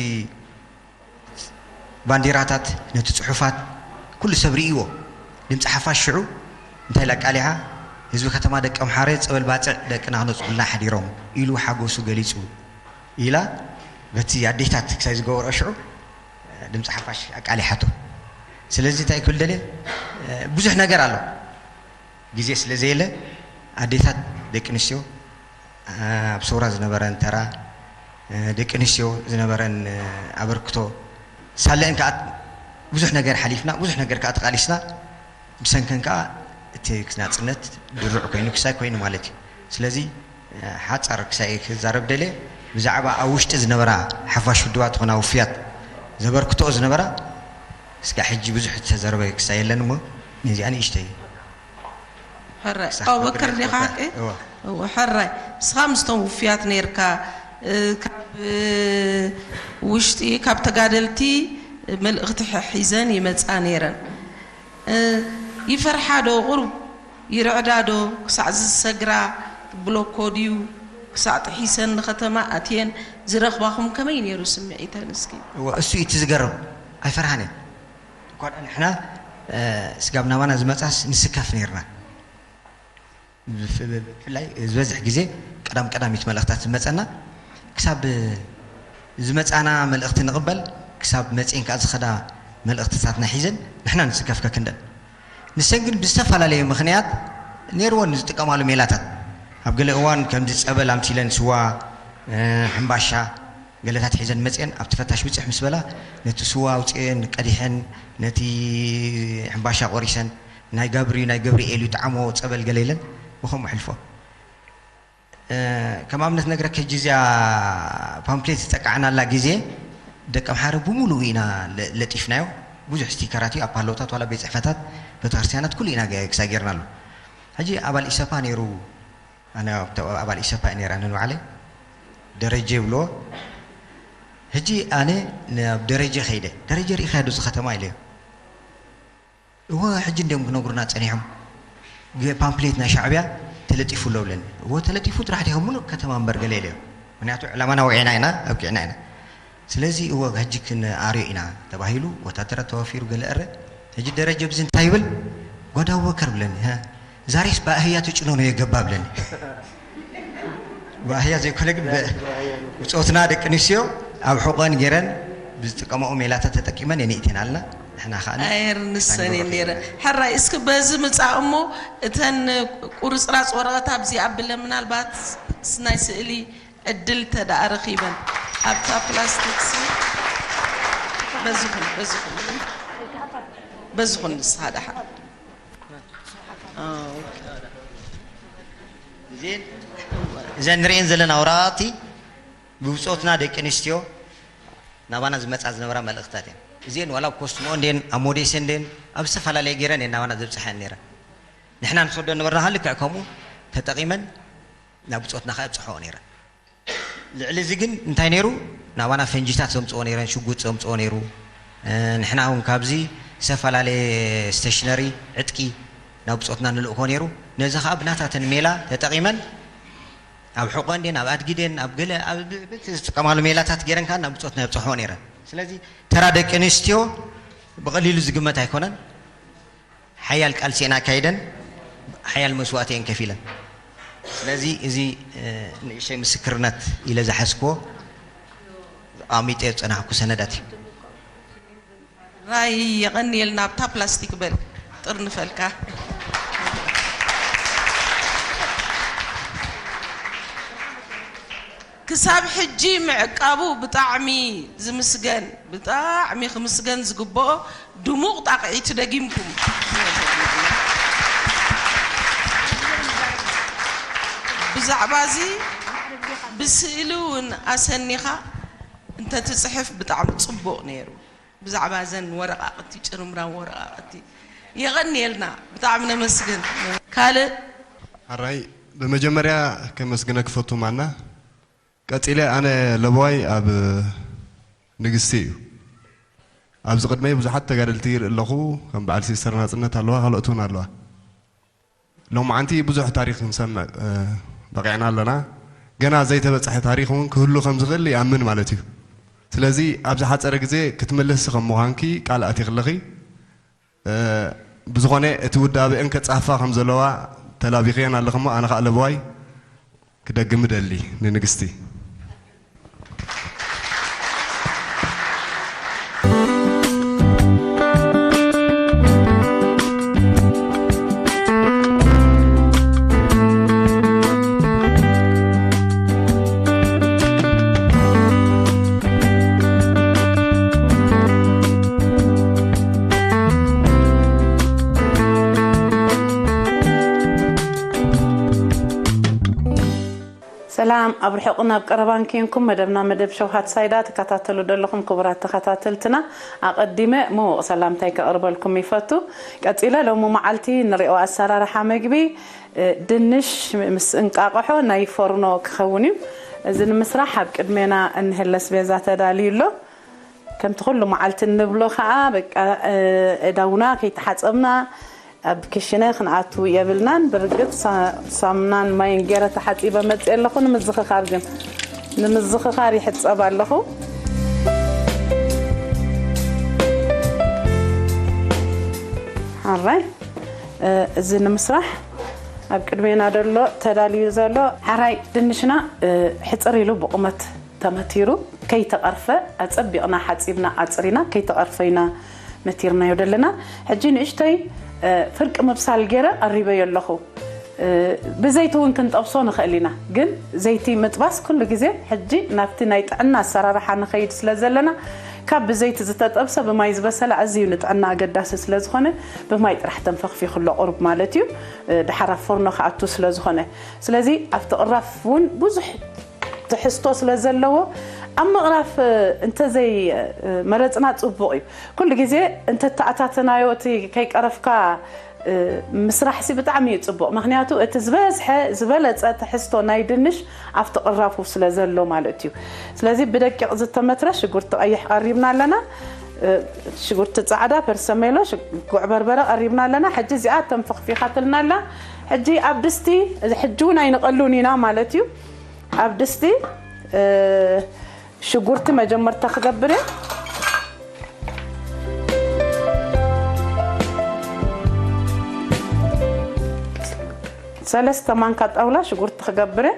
ባንዲራታት፣ ነቲ ጽሑፋት፣ ኩሉ ሰብ ርእይዎ። ድምፂ ሓፋሽ ሽዑ እንታይ ኢላ ኣቃሊዓ? ህዝቢ ከተማ ደቀምሓረ ጸበል ባጽዕ ደቅና ክነጽጉልና ሓዲሮም ኢሉ ሓጎሱ ገሊጹ ኢላ በቲ ኣዴታት ክሳይ ዝገበርኦ ሽዑ ድምፂ ሓፋሽ ኣቃሊሓቶ። ስለዚ እንታይ ክብል ደልየ? ብዙሕ ነገር ኣሎ። ግዜ ስለ ዘየለ ኣዴታት፣ ደቂ ኣንስትዮ ኣብ ሰውራ ዝነበረን ተራ፣ ደቂ ኣንስትዮ ዝነበረን ኣበርክቶ ሳለአን ከኣ ብዙሕ ነገር ሓሊፍና፣ ብዙሕ ነገር ከኣ ተቓሊስና። ብሰንከን ከኣ እቲ ናጽነት ድሩዕ ኮይኑ ክሳይ ኮይኑ ማለት እዩ። ስለዚ ሓጻር ክሳይ ክዛረብ ደልየ፣ ብዛዕባ ኣብ ውሽጢ ዝነበራ ሓፋሽ ውድባት ኾና ውፍያት ዘበርክትኦ ዝነበራ፣ እስካ ሕጂ ብዙሕ ዝተዘረበ ክሳይ የለን እሞ ነዚኣ ንእሽተይ ሕራይ ክሳዕ ኣቡበከር ክገብር ዲኻ ይፈቱ። ሓቂ? እወ። እወ፣ ሕራይ። ንስኻ ምስቶም ውፍያት ነይርካ፣ እ፣ ካብ፣ እ፣ ውሽጢ፣ ካብ ተጋደልቲ መልእኽቲ ሕ-፣ ሒዘን ይመጻ ነይረን። እ፣ ይፈርሓ ዶ? ቁሩብ ይርዕዳ ዶ? ክሳዕ ዝሰግራ ብሎኮ ድዩ? ክሳዕ ጥሒሰን ንኸተማ ኣትየን ዝረኽባኹም ከመይ ነይሩ ስምዒተን እስኪ? እወ፣ እሱ እዩ እቲ ዝገርም። ኣይፈርሃን እየን። እኳ ደኣ ንሕና፣ እ፣ ስጋብ ናባና ዝመጻስ ንስከፍ ነይርና። ብፍ-፣ ብፍላይ ዝበዝሕ ግዜ ቀዳም ቀዳሚት መልእኽታት ዝመጸና፣ ክሳብ ዝመጻና መልእኽቲ ንቕበል፣ ክሳብ መጺኤን ከኣ ዝኸዳ መልእኽትታትና ሒዘን ንሕና ንስከፍ ከክንደን። ንሰን ግን ብዝተፈላለየ ምኽንያት ነይርወን ዝጥቀማሉ ሜላታት። ኣብ ገለ እዋን ከምዚ ጸበል ኣምሲለን ስዋ፣ እ፣ ሕምባሻ፣ ገለታት ሒዘን መጺኤን ኣብቲ ፈታሽ ብጽሕ ምስ በላ ነቲ ስዋ ኣውጺኤን ቀዲሐን ነቲ ሕምባሻ ቆሪሰን ናይ ጋብር እዩ ናይ ገብርኤል እዩ ጥዓሞ ጸበል ገለ ኢለን ብኸምኡ ኣሕልፎ። እ፣ ከም ኣብነት ነግረኪ ሕጂ እዚኣ ፓምፕሌት ዝጠቃዕናላ ግዜ ደቀምሓረ ብምሉኡ ኢና ለ-፣ ለጢፍናዮ። ብዙሕ ስቲከራት እዩ ኣብ ፓሎታት ዋላ ቤት ጽሕፈታት ቤተክርስትያናት ኩሉ ኢና ገ-፣ ክሳይ ጌርናሉ። ሕጂ ኣባል ኢሰፓ ነይሩ ኣነ ኣብቲ ኣባል ኢሰፓ እየ ነይረ፣ ኣነ ንባዕለይ ደረጀ ይብልዎ። ሕጂ ኣነ ናብ ደረጀ ከይደ፣ "ደረጀ ርኢኻዮ ዶ እዚ ከተማ?" ኢለዮ። "እወ፣ ሕጂ እንድዮም ክነግሩና ጸኒሖም፣ ገ-፣ ፓምፕሌት ናይ ሻዕብያ ተለጢፉ ኣሎ" ብለኒ። "እወ፣ ተለጢፉ ጥራሕ ዲኻ፣ ሙሉእ ከተማ እምበር" ገለ ኢለዮ። ምኽንያቱ ዕላማና ውዒና ኢና፣ ኣብቂዕና ኢና። ስለዚ "እወ፣ ሕጂ ክንኣርዮ ኢና" ተባሂሉ፣ ወታደራት ተዋፊሩ፣ ገለ እረ ሕጂ ደረጀ ብዚ እንታይ ይብል? ጓዳ ኣቡበከር ብለኒ። ዛሬስ በአህያ ተጭኖ ነው የገባ ብለኒ። በአህያ ዘይኮነ ግን ብጾትና ደቂ ኣንስትዮ ኣብ ሕቆን ገይረን ብዝጥቀማኦ ሜላታት ተጠቂመን የንእቴን ኣለና። ንሕና ከዓ ኣይርንሰን እየን ነይረ። ሕራይ እስኪ በዚ ምጻእ እሞ እተን ቁርጽራጽ ወረቐት ኣብዚ ኣብለ ምናልባት ናይ ስእሊ ዕድል ተደኣ ረኺበን ኣብታ ፕላስቲክ ሲ በዝኹን በዝኹን በዝኹን ንስኻ ደሓ እዘን ንርእየን ዘለና ወረቓቕቲ ብብፆትና ደቂ ኣንስትዮ ናባና ዝመፃ ዝነበራ መልእኽታት እየን። እዚአን ዋላ ኣብ ኮስትሞ እንዴን ኣብ ሞዴስ እንዴን ኣብ ዝተፈላለየ ገይረን እየን ናባና ዘብፅሐን ነይረን። ንሕና ንሰዶ ነበርና ልክዕ ከምኡ ተጠቒመን ናብ ብፆትና ከ ኣብፅሐኦ ነይረን። ልዕሊ እዚ ግን እንታይ ነይሩ? ናባና ፈንጂታት ዘምፅኦ ነይረን፣ ሽጉጥ ዘምፅኦ ነይሩ። ንሕና እውን ካብዚ ዝተፈላለየ ስቴሽነሪ፣ ዕጥቂ ናብ ብፆትና ንልእኮ ነይሩ። ነዚ ከዓ ብናታተን ሜላ ተጠቒመን ኣብ ሕቆ እንዴን ኣብ ኣድጊ ደን ኣብ ገለ ዝጥቀማሉ ሜላታት ገይረን ከዓ ናብ ብፆትና የብፅሖ ነይረን። ስለዚ ተራ ደቂ ኣንስትዮ ብቐሊሉ ዝግመት ኣይኮነን። ሓያል ቃልሲ እየን ኣካይደን፣ ሓያል መስዋእቲ እየን ከፊለን። ስለዚ እዚ ንእሽተይ ምስክርነት ኢለ ዝሓዝክዎ ኣሚጠ ዝፀናሕኩ ሰነዳት እዩ። ራይ የቐንየልና ኣብታ ፕላስቲክ በል ጥርንፈልካ። ክሳብ ሕጂ ምዕቃቡ ብጣዕሚ ዝምስገን ብጣዕሚ ክምስገን ዝግብኦ ድሙቕ ጣቕዒት ደጊምኩም። ብዛዕባ እዚ ብስእሊ እውን ኣሰኒኻ እንተትፅሕፍ ብጣዕሚ ፅቡቕ ነይሩ። ብዛዕባ እዘን ወረቓቕቲ ጭርምራም ወረቓቕቲ የቐንየልና ብጣዕሚ ነመስግን። ካልእ ኣራይ ብመጀመርያ ከመስግነ ክፈቱ ማና ቀጺለ ኣነ ለበዋይ ኣብ ንግስቲ እዩ። ኣብዚ ቅድመይ ብዙሓት ተጋደልቲ ይርኢ ኣለኹ። ከም በዓል ሲስተር ናጽነት ኣለዋ፣ ካልኦት እውን ኣለዋ። ሎማዓንቲ ብዙሕ ታሪኽ ክንሰምዕ በቂዕና ኣለና። ገና ዘይተበጽሐ ታሪኽ እውን ክህሉ ከም ዝኽእል ይኣምን ማለት እዩ። ስለዚ ኣብ ዝሓጸረ ግዜ ክትምልሲ ከም ምዃንኪ ቃል ኣቲኽለኺ። ብዝኾነ እቲ ውዳበአን ከጻፋ ከም ዘለዋ ተላቢኽየን ኣለኽሞ ኣነ ኸኣ ለበዋይ ክደግም እደሊ ንንግስቲ። ሰላም ኣብ ርሑቕን ኣብ ቀረባን ኬንኩም መደብና መደብ ሸውሃት ሳይዳ ትከታተሉ ዘለኹም ክቡራት ተኸታተልትና ኣቐዲመ ምዉቕ ሰላምታይ ከቕርበልኩም ይፈቱ። ቀጺለ ሎሚ መዓልቲ ንሪኦ ኣሰራርሓ መግቢ ድንሽ ምስ እንቃቕሖ ናይ ፎርኖ ክኸውን እዩ። እዚ ንምስራሕ ኣብ ቅድሜና እንህለ ኣስቤዛ ተዳልዩ ኣሎ። ከምቲ ኩሉ መዓልቲ እንብሎ ከዓ በቃ እዳውና ከይተሓፀብና ኣብ ክሽነ ክንኣቱ የብልናን። ብርግፅ ሳሙናን ማይን ገይረ ተሓፂበ መፅእ ኣለኹ። ንምዝኽኻር ግን ንምዝኽኻር ይሕፀብ ኣለኹ። ሓራይ እዚ ንምስራሕ ኣብ ቅድሜና ደሎ ተዳልዩ ዘሎ ሓራይ ድንሽና ሕፅር ኢሉ ብቁመት ተመቲሩ ከይተቐርፈ ኣጸቢቕና ሓጺብና ኣጽሪና ከይተቐርፈ ኢና መቲርናዮ ደለና። ሕጂ ንእሽተይ ፍርቂ ምብሳል ገይረ ቀሪበዮ ኣለኹ። ብዘይቲ እውን ክንጠብሶ ንኽእል ኢና፣ ግን ዘይቲ ምጥባስ ኩሉ ግዜ ሕጂ ናብቲ ናይ ጥዕና ኣሰራርሓ ንኸይድ ስለ ዘለና ካብ ብዘይቲ ዝተጠብሰ ብማይ ዝበሰለ ኣዝዩ ንጥዕና ኣገዳሲ ስለ ዝኾነ ብማይ ጥራሕ ተንፈኽፊኽሎ ቁሩብ ማለት እዩ። ድሓር ኣብ ፎርኖ ክኣቱ ስለ ዝኾነ ስለዚ ኣብቲ ቅራፍ እውን ብዙሕ ትሕዝቶ ስለ ዘለዎ ኣብ ምቕራፍ እንተዘይ መረፅና ፅቡቕ እዩ። ኩሉ ግዜ እንተተኣታተናዮ እቲ ከይቀረፍካ ምስራሕ ሲ ብጣዕሚ እዩ ፅቡቕ። ምክንያቱ እቲ ዝበዝሐ ዝበለፀ ትሕዝቶ ናይ ድንሽ ኣብቲ ቅራፉ ስለ ዘሎ ማለት እዩ። ስለዚ ብደቂቕ ዝተመትረ ሽጉርቲ ቀይሕ ቀሪብና ኣለና። ሽጉርቲ ፃዕዳ፣ ፐርሰሜሎ፣ ጉዕ በርበረ ቀሪብና ኣለና። ሕጂ እዚኣ ተንፈኽፊኻትልና ኣላ። ሕጂ ኣብ ድስቲ ሕጂ እውን ኣይንቐሉን ኢና ማለት እዩ። ኣብ ድስቲ ሽጉርቲ መጀመርታ ክገብር እየ። ሰለስተ ማንካ ጣውላ ሽጉርቲ ክገብር እየ።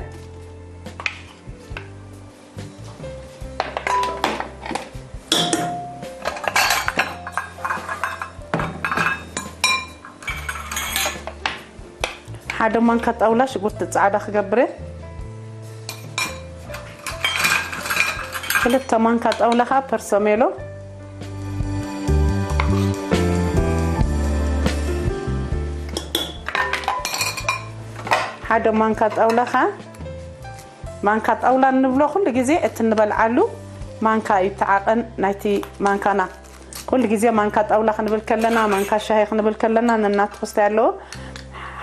ሓደ ማንካ ጣውላ ሽጉርቲ ጻዕዳ ክገብር እየ። ክልተ ማንካ ጣውላ ከዓ ፐርሰሜሎ። ሓደ ማንካ ጣውላ ከዓ፣ ማንካ ጣውላ እንብሎ ኩሉ ግዜ እቲ እንበልዓሉ ማንካ እዩ፣ እቲ ዓቐን ናይቲ ማንካና። ኩሉ ግዜ ማንካ ጣውላ ክንብል ከለና፣ ማንካ ሻሂ ክንብል ከለና ነናቱ ክስታይ ኣለዎ።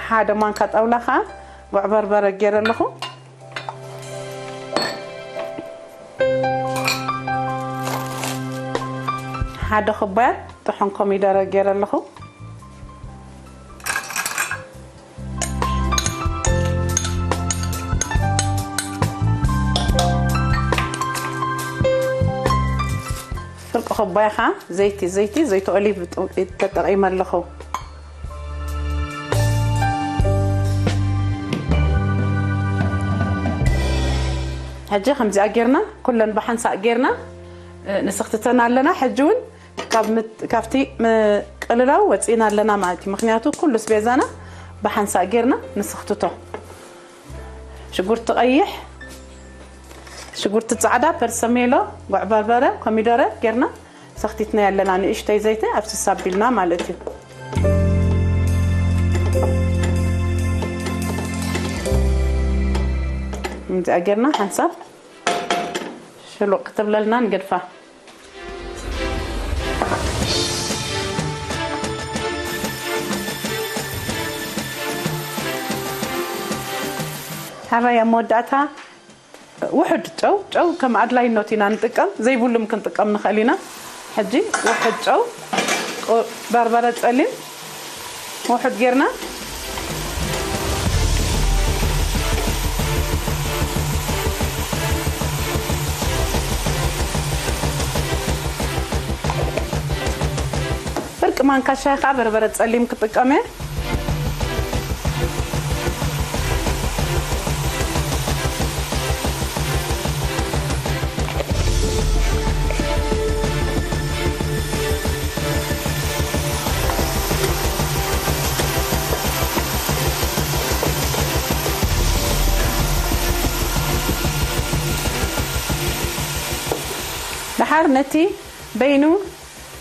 ሓደ ማንካ ጣውላ ከዓ ጉዕ በርበረ ገይረ ኣለኹ። ሓደ ኩባያ ጥሑን ኮሚደረ ገይረ ኣለኹ። ፍርቂ ኩባያ ኸዓ ዘይቲ፣ ዘይቲ፣ ዘይቲ ኦሊቭ ጥ-፣ ተጠቒመ ኣለኹ። ሕጂ ከምዚኣ ጌርና፣ ኩለን ብሓንሳእ ጌርና፣ እ፣ ንስኽትተን ኣለና። ሕጂ እውን ካብ ምት-፣ ካብቲ ምቅልላው ወፂእና ኣለና ማለት እዩ። ምኽንያቱ ኩሉ ስቤዛና ብሓንሳእ ጌርና ንስኽትቶ። ሽጉርቲ ቀይሕ፣ ሽጉርቲ ጻዕዳ፣ ፐርሰሜሎ፣ ጉዕ በርበረ፣ ኮሚደረ ጌርና ሰኽቲትና ኣለና። ንእሽተይ ዘይቲ ኣፍስስ ኣቢልና ማለት እዩ። ከምዚኣ ጌርና ሓንሳብ ሽሉቕ ክትብለልና ንገድፋ። ሕራይ ኣብ መወዳእታ ውሑድ ጨው፣ ጨው ከም ኣድላይነቱ ኢና ንጥቀም፣ ዘይብሉም ክንጥቀም ንኽእል ኢና። ሕጂ ውሑድ ጨው፣ ቁ-፣ በርበረ ጸሊም ውሑድ ጌርና፣ ፍርቂ ማንካ ሻሂ ከዓ በርበረ ጸሊም ክጥቀም እየ። ደሓር ነቲ በይኑ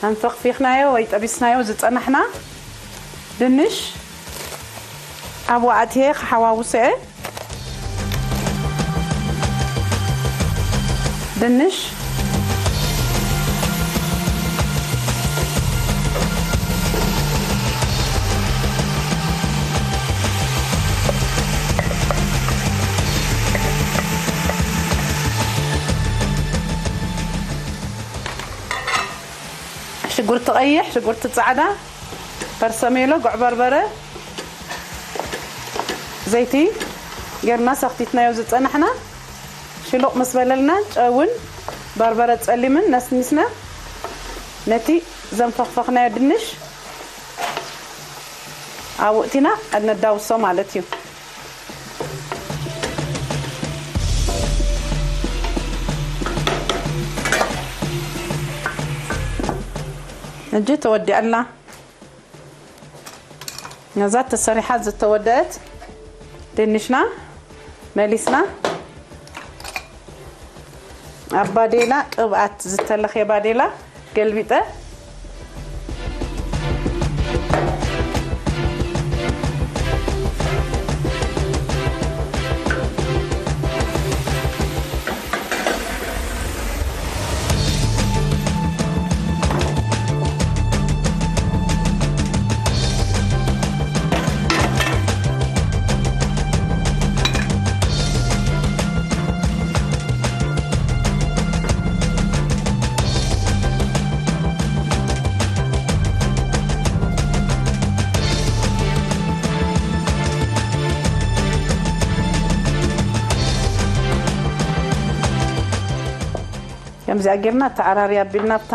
ኣንፈኽፊኽናዮ ወይ ጠቢስናዮ ዝጸናሕና ድንሽ ኣብኡ ኣእትየ ክሓዋውሶ እየ። ድንሽ፣ ሽጉርቲ ቀይሕ፣ ሽጉርቲ ጻዕዳ፣ በርሰሜሎ፣ ጉዕ በርበረ፣ ዘይቲ ጌርና ሰኽቲትናዮ ዝጸናሕና ሽሉቕ ምስ በለልና፣ ጨውን በርበረ ጸሊምን ነስኒስና ነቲ ዘንፈኽፈኽናዮ ድንሽ ኣብኡ እቲና ነዳውሶ ማለት እዩ። ሕጂ ተወዲኣ ኣላ። ነዛ ተሰሪሓ ዝተወደአት ድንሽና መሊስና ኣብ ባዴላ፣ ቅብኣት ዝተለኽየ ባዴላ ገልቢጠ። ከምዚኣ ጌርና ተዓራርያ ኣቢልና ኣብታ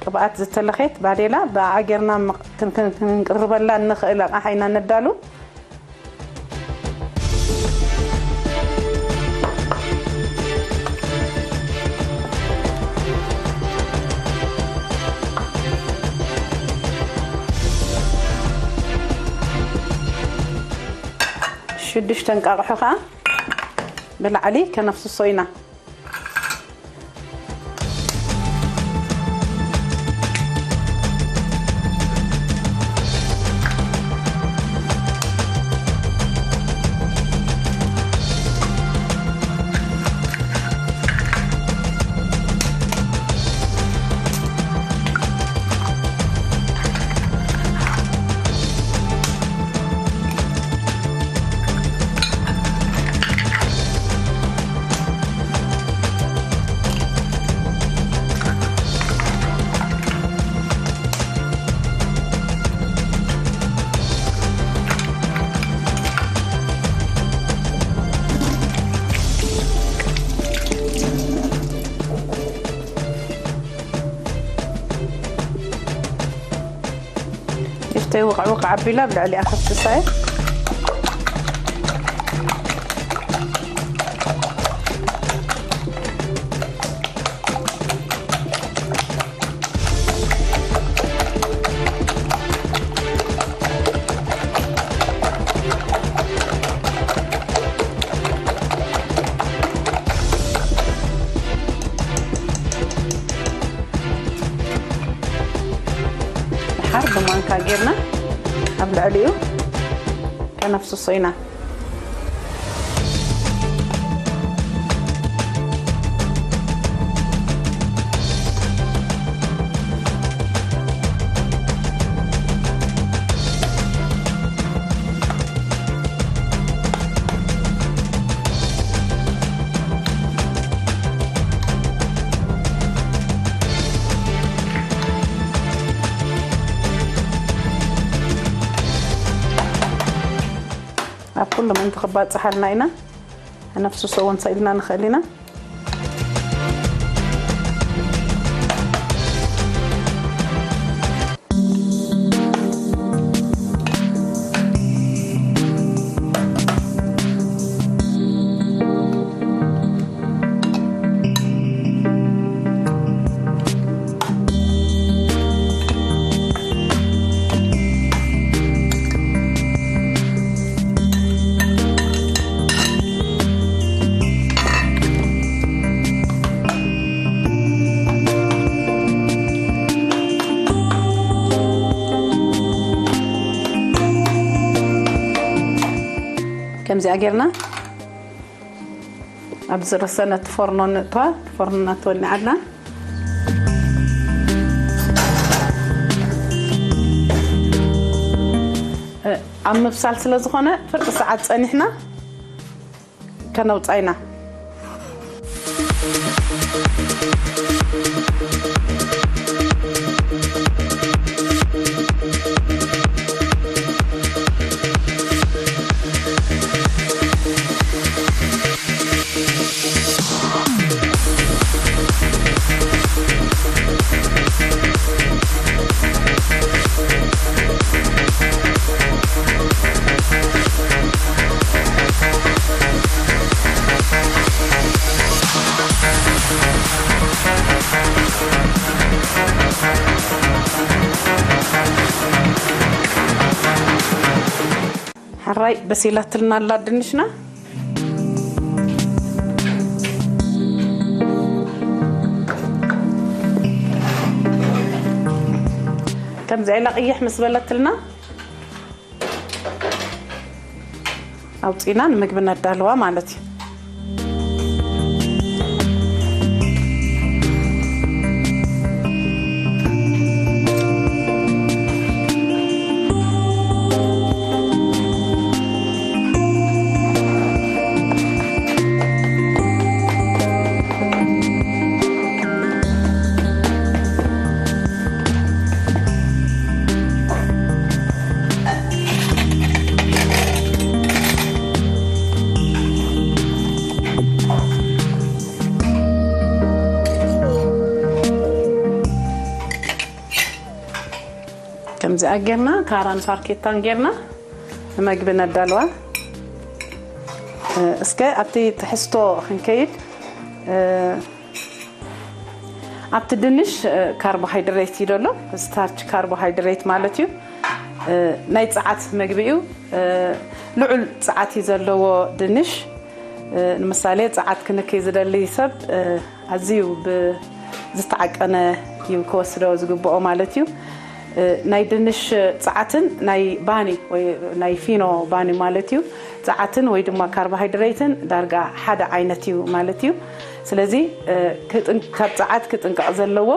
ቅብኣት ዝተለኸየት ባዴላ ብኣ ጌርና ም-፣ ክን-፣ ክን-፣ ክንቅርበላ እንኽእል ኣቕሓ ኢና ነዳሉ። ሽዱሽተ እንቃቕሖ ከኣ ብላዕሊ ከነፍስሶ ኢና። ሽፍተይ ውቕዕ ውቕዕ ኣቢላ ኣብ ልዕሊኣ ከፍስሳ እየ። ድሓር ብማንካ ጌርና ኣብ ልዕሊኡ ከነፍስሶ ኢና። ኣብ ኩሉ ምእንቲ ክባጽሓልና ኢና። ነፍስሶ እውን ሰኢልና ንኽእል ኢና። ከምዚኣ ጌርና ኣብዚ ርእሰ ነቲ ፎርኖ ንእትዋ፣ ፎርኖና ትወልዕ ኣላ። እ፣ ኣብ ምብሳል ስለ ዝኾነ ፍርቂ ሰዓት ጸኒሕና ከነውጻ ኢና። ሕራይ በሲላትልና ኣላ ድንሽና። ከምዚ ኢላ ቅይሕ ምስ በለትልና ኣውፂና ንምግቢ ነዳልዋ ማለት እዩ። ከምዚኣ ጌርና ካራን ፋርኬታን ጌርና ንመግቢ ነዳልዋ። እ፣ እስከ ኣብቲ ትሕዝቶ ክንከይድ፣ እ፣ ኣብቲ ድንሽ፣ እ፣ ካርቦሃይድሬት እዩ ዘሎ፣ ስታርች ካርቦሃይድሬት ማለት እዩ። ናይ ጸዓት መግቢ እዩ። ልዑል ጸዓት እዩ ዘለዎ ድንሽ። ንምሳሌ፣ ጸዓት ክንክይ ዝደሊ ሰብ ኣዝዩ ብዝተዓቀነ እዩ ክወስዶ ዝግብኦ ማለት እዩ። ናይ ድንሽ ጸዓትን ናይ ባኒ ወይ ናይ ፊኖ ባኒ ማለት እዩ፣ ጸዓትን ወይ ድማ ካርቦሃይድሬትን ዳርጋ ሓደ ዓይነት እዩ ማለት እዩ። ስለዚ ካብ ጸዓት ክጥንቀቕ ዘለዎ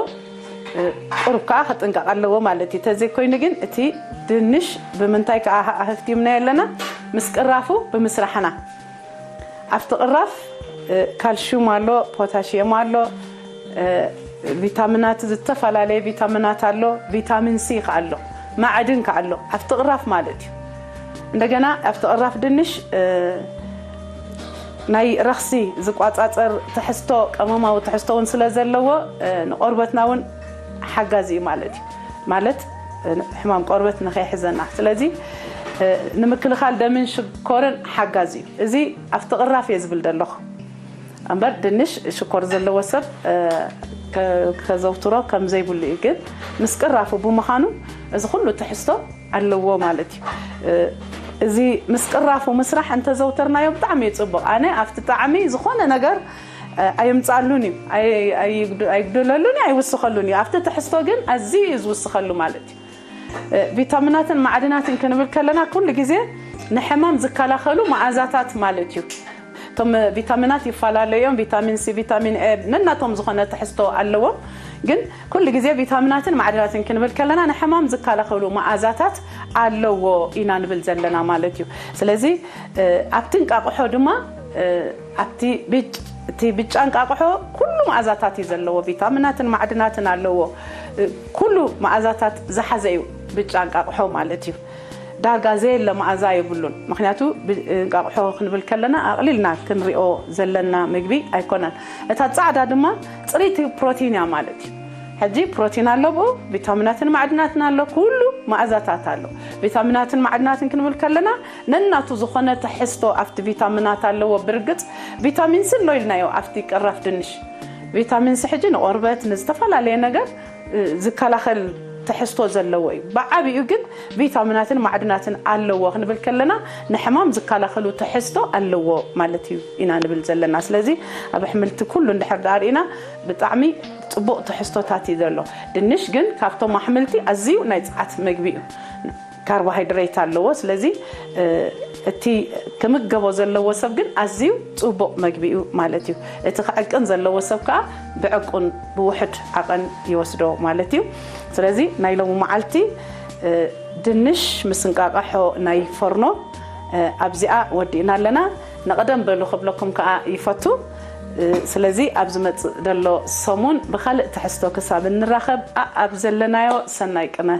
ቁሩብ ከዓ ክጥንቀቕ ኣለዎ ማለት እዩ። ተዘይኮይኑ ግን እቲ ድንሽ ብምንታይ ከዓ ኣህፍቲምና ኣለና? ምስ ቅራፉ ብምስራሕና። ኣብቲ ቅራፍ ካልሽዩም ኣሎ፣ ፖታሽየም ኣሎ፣ ቪታሚናት፣ ዝተፈላለየ ቪታሚናት ኣሎ፣ ቪታሚን ሲ ከዓ ኣሎ፣ ማዕድን ከዓ ኣሎ ኣብቲ ቅራፍ ማለት እዩ። እንደገና ኣብቲ ቅራፍ ድንሽ ናይ ረኽሲ ዝቋጻጸር ትሕዝቶ፣ ቀመማዊ ትሕዝቶ እውን ስለ ዘለዎ ንቆርበትና እውን ሓጋዚ እዩ ማለት እዩ። ማለት ሕማም ቆርበት ንኸይሕዘና። ስለዚ ንምክልኻል ደምን ሽኮርን ሓጋዚ እዩ። እዚ ኣብቲ ቅራፍ እየ ዝብል ዘለኹ። እምበር ድንሽ ሽኮር ዘለዎ ሰብ ከዘውትሮ ከም ዘይብሉ እዩ። ግን ምስ ቅራፉ ብምዃኑ እዚ ኩሉ ትሕዝቶ ኣለዎ ማለት እዩ። እዚ ምስ ቅራፉ ምስራሕ እንተዘውተርናዮ ብጣዕሚ እዩ ጽቡቕ። ኣነ ኣብቲ ጣዕሚ ዝኾነ ነገር ኣይምጻሉን እዩ፣ ኣይጉደለሉን እዩ፣ ኣይውስኸሉን እዩ። ኣብቲ ትሕዝቶ ግን ኣዝዩ እዩ ዝውስኸሉ ማለት እዩ። ቪታሚናትን ማዕድናትን ክንብል ከለና ኩሉ ግዜ ንሕማም ዝከላኸሉ መኣዛታት ማለት እዩ። እቶም ቪታሚናት ይፈላለዩ እዮም። ቪታሚን ሲ፣ ቪታሚን ኤ ነናቶም ዝኾነ ትሕዝቶ ኣለዎም። ግን ኩሉ ግዜ ቪታሚናትን ማዕድናትን ክንብል ከለና ንሕማም ዝከላኸሉ መኣዛታት ኣለዎ ኢና ንብል ዘለና ማለት እዩ። ስለዚ ኣብቲ እንቃቕሖ ድማ ኣብቲ እቲ ብጫ እንቃቕሖ ኩሉ መኣዛታት እዩ ዘለዎ፣ ቪታሚናትን ማዕድናትን ኣለዎ። ኩሉ መኣዛታት ዝሓዘ እዩ ብጫ እንቃቕሖ ማለት እዩ። ዳርጋ ዘየለ መኣዛ የብሉን። ምክንያቱ እንቃቕሖ ክንብል ከለና ኣቕሊልና ክንሪኦ ዘለና ምግቢ ኣይኮነን። እታ ጻዕዳ ድማ ጽሪቲ ፕሮቲን እያ ማለት እዩ። ሕጂ ፕሮቲን ኣሎ ብኡ፣ ቪታሚናትን ማዕድናትን ኣሎ፣ ኩሉ መኣዛታት ኣሎ። ቪታሚናትን ማዕድናትን ክንብል ከለና ነናቱ ዝኾነ ትሕዝቶ ኣብቲ ቪታሚናት ኣለዎ። ብርግጽ ቪታሚን ሲ ኣሎ ኢልናዮ ኣብቲ ቅራፍ ድንሽ። ቪታሚን ሲ ሕጂ ንቆርበት ንዝተፈላለየ ነገር ዝከላኸል ትሕዝቶ ዘለዎ እዩ። ብዓቢኡ ግን ቪታሚናትን ማዕድናትን ኣለዎ ክንብል ከለና ንሕማም ዝከላኸሉ ትሕዝቶ ኣለዎ ማለት እዩ ኢና ንብል ዘለና። ስለዚ ኣብ ኣሕምልቲ ኩሉ እንድሕር ደኣ ርኢና ብጣዕሚ ጽቡቕ ትሕዝቶታት እዩ ዘሎ። ድንሽ ግን ካብቶም ኣሕምልቲ ኣዝዩ ናይ ጸዓት መግቢ እዩ። ካርቦሃይድሬት ኣለዎ። ስለዚ እቲ ክምገቦ ዘለዎ ሰብ ግን ኣዝዩ ጽቡቕ መግቢ እዩ ማለት እዩ። እቲ ክዕቅን ዘለዎ ሰብ ከዓ ብዕቁን ብውሕድ ዓቐን ይወስዶ ማለት እዩ። ስለዚ ናይ ሎሚ መዓልቲ ድንሽ ምስ እንቃቕሖ ናይ ፎርኖ ኣብዚኣ ወዲእና ኣለና። ንቐደም በሉ ክብለኩም ከዓ ይፈቱ። ስለዚ ኣብ ዝመጽእ ዘሎ ሰሙን ብኻልእ ትሕዝቶ ክሳብ እንራኸብ ኣብ ዘለናዮ ሰናይ ቅነ።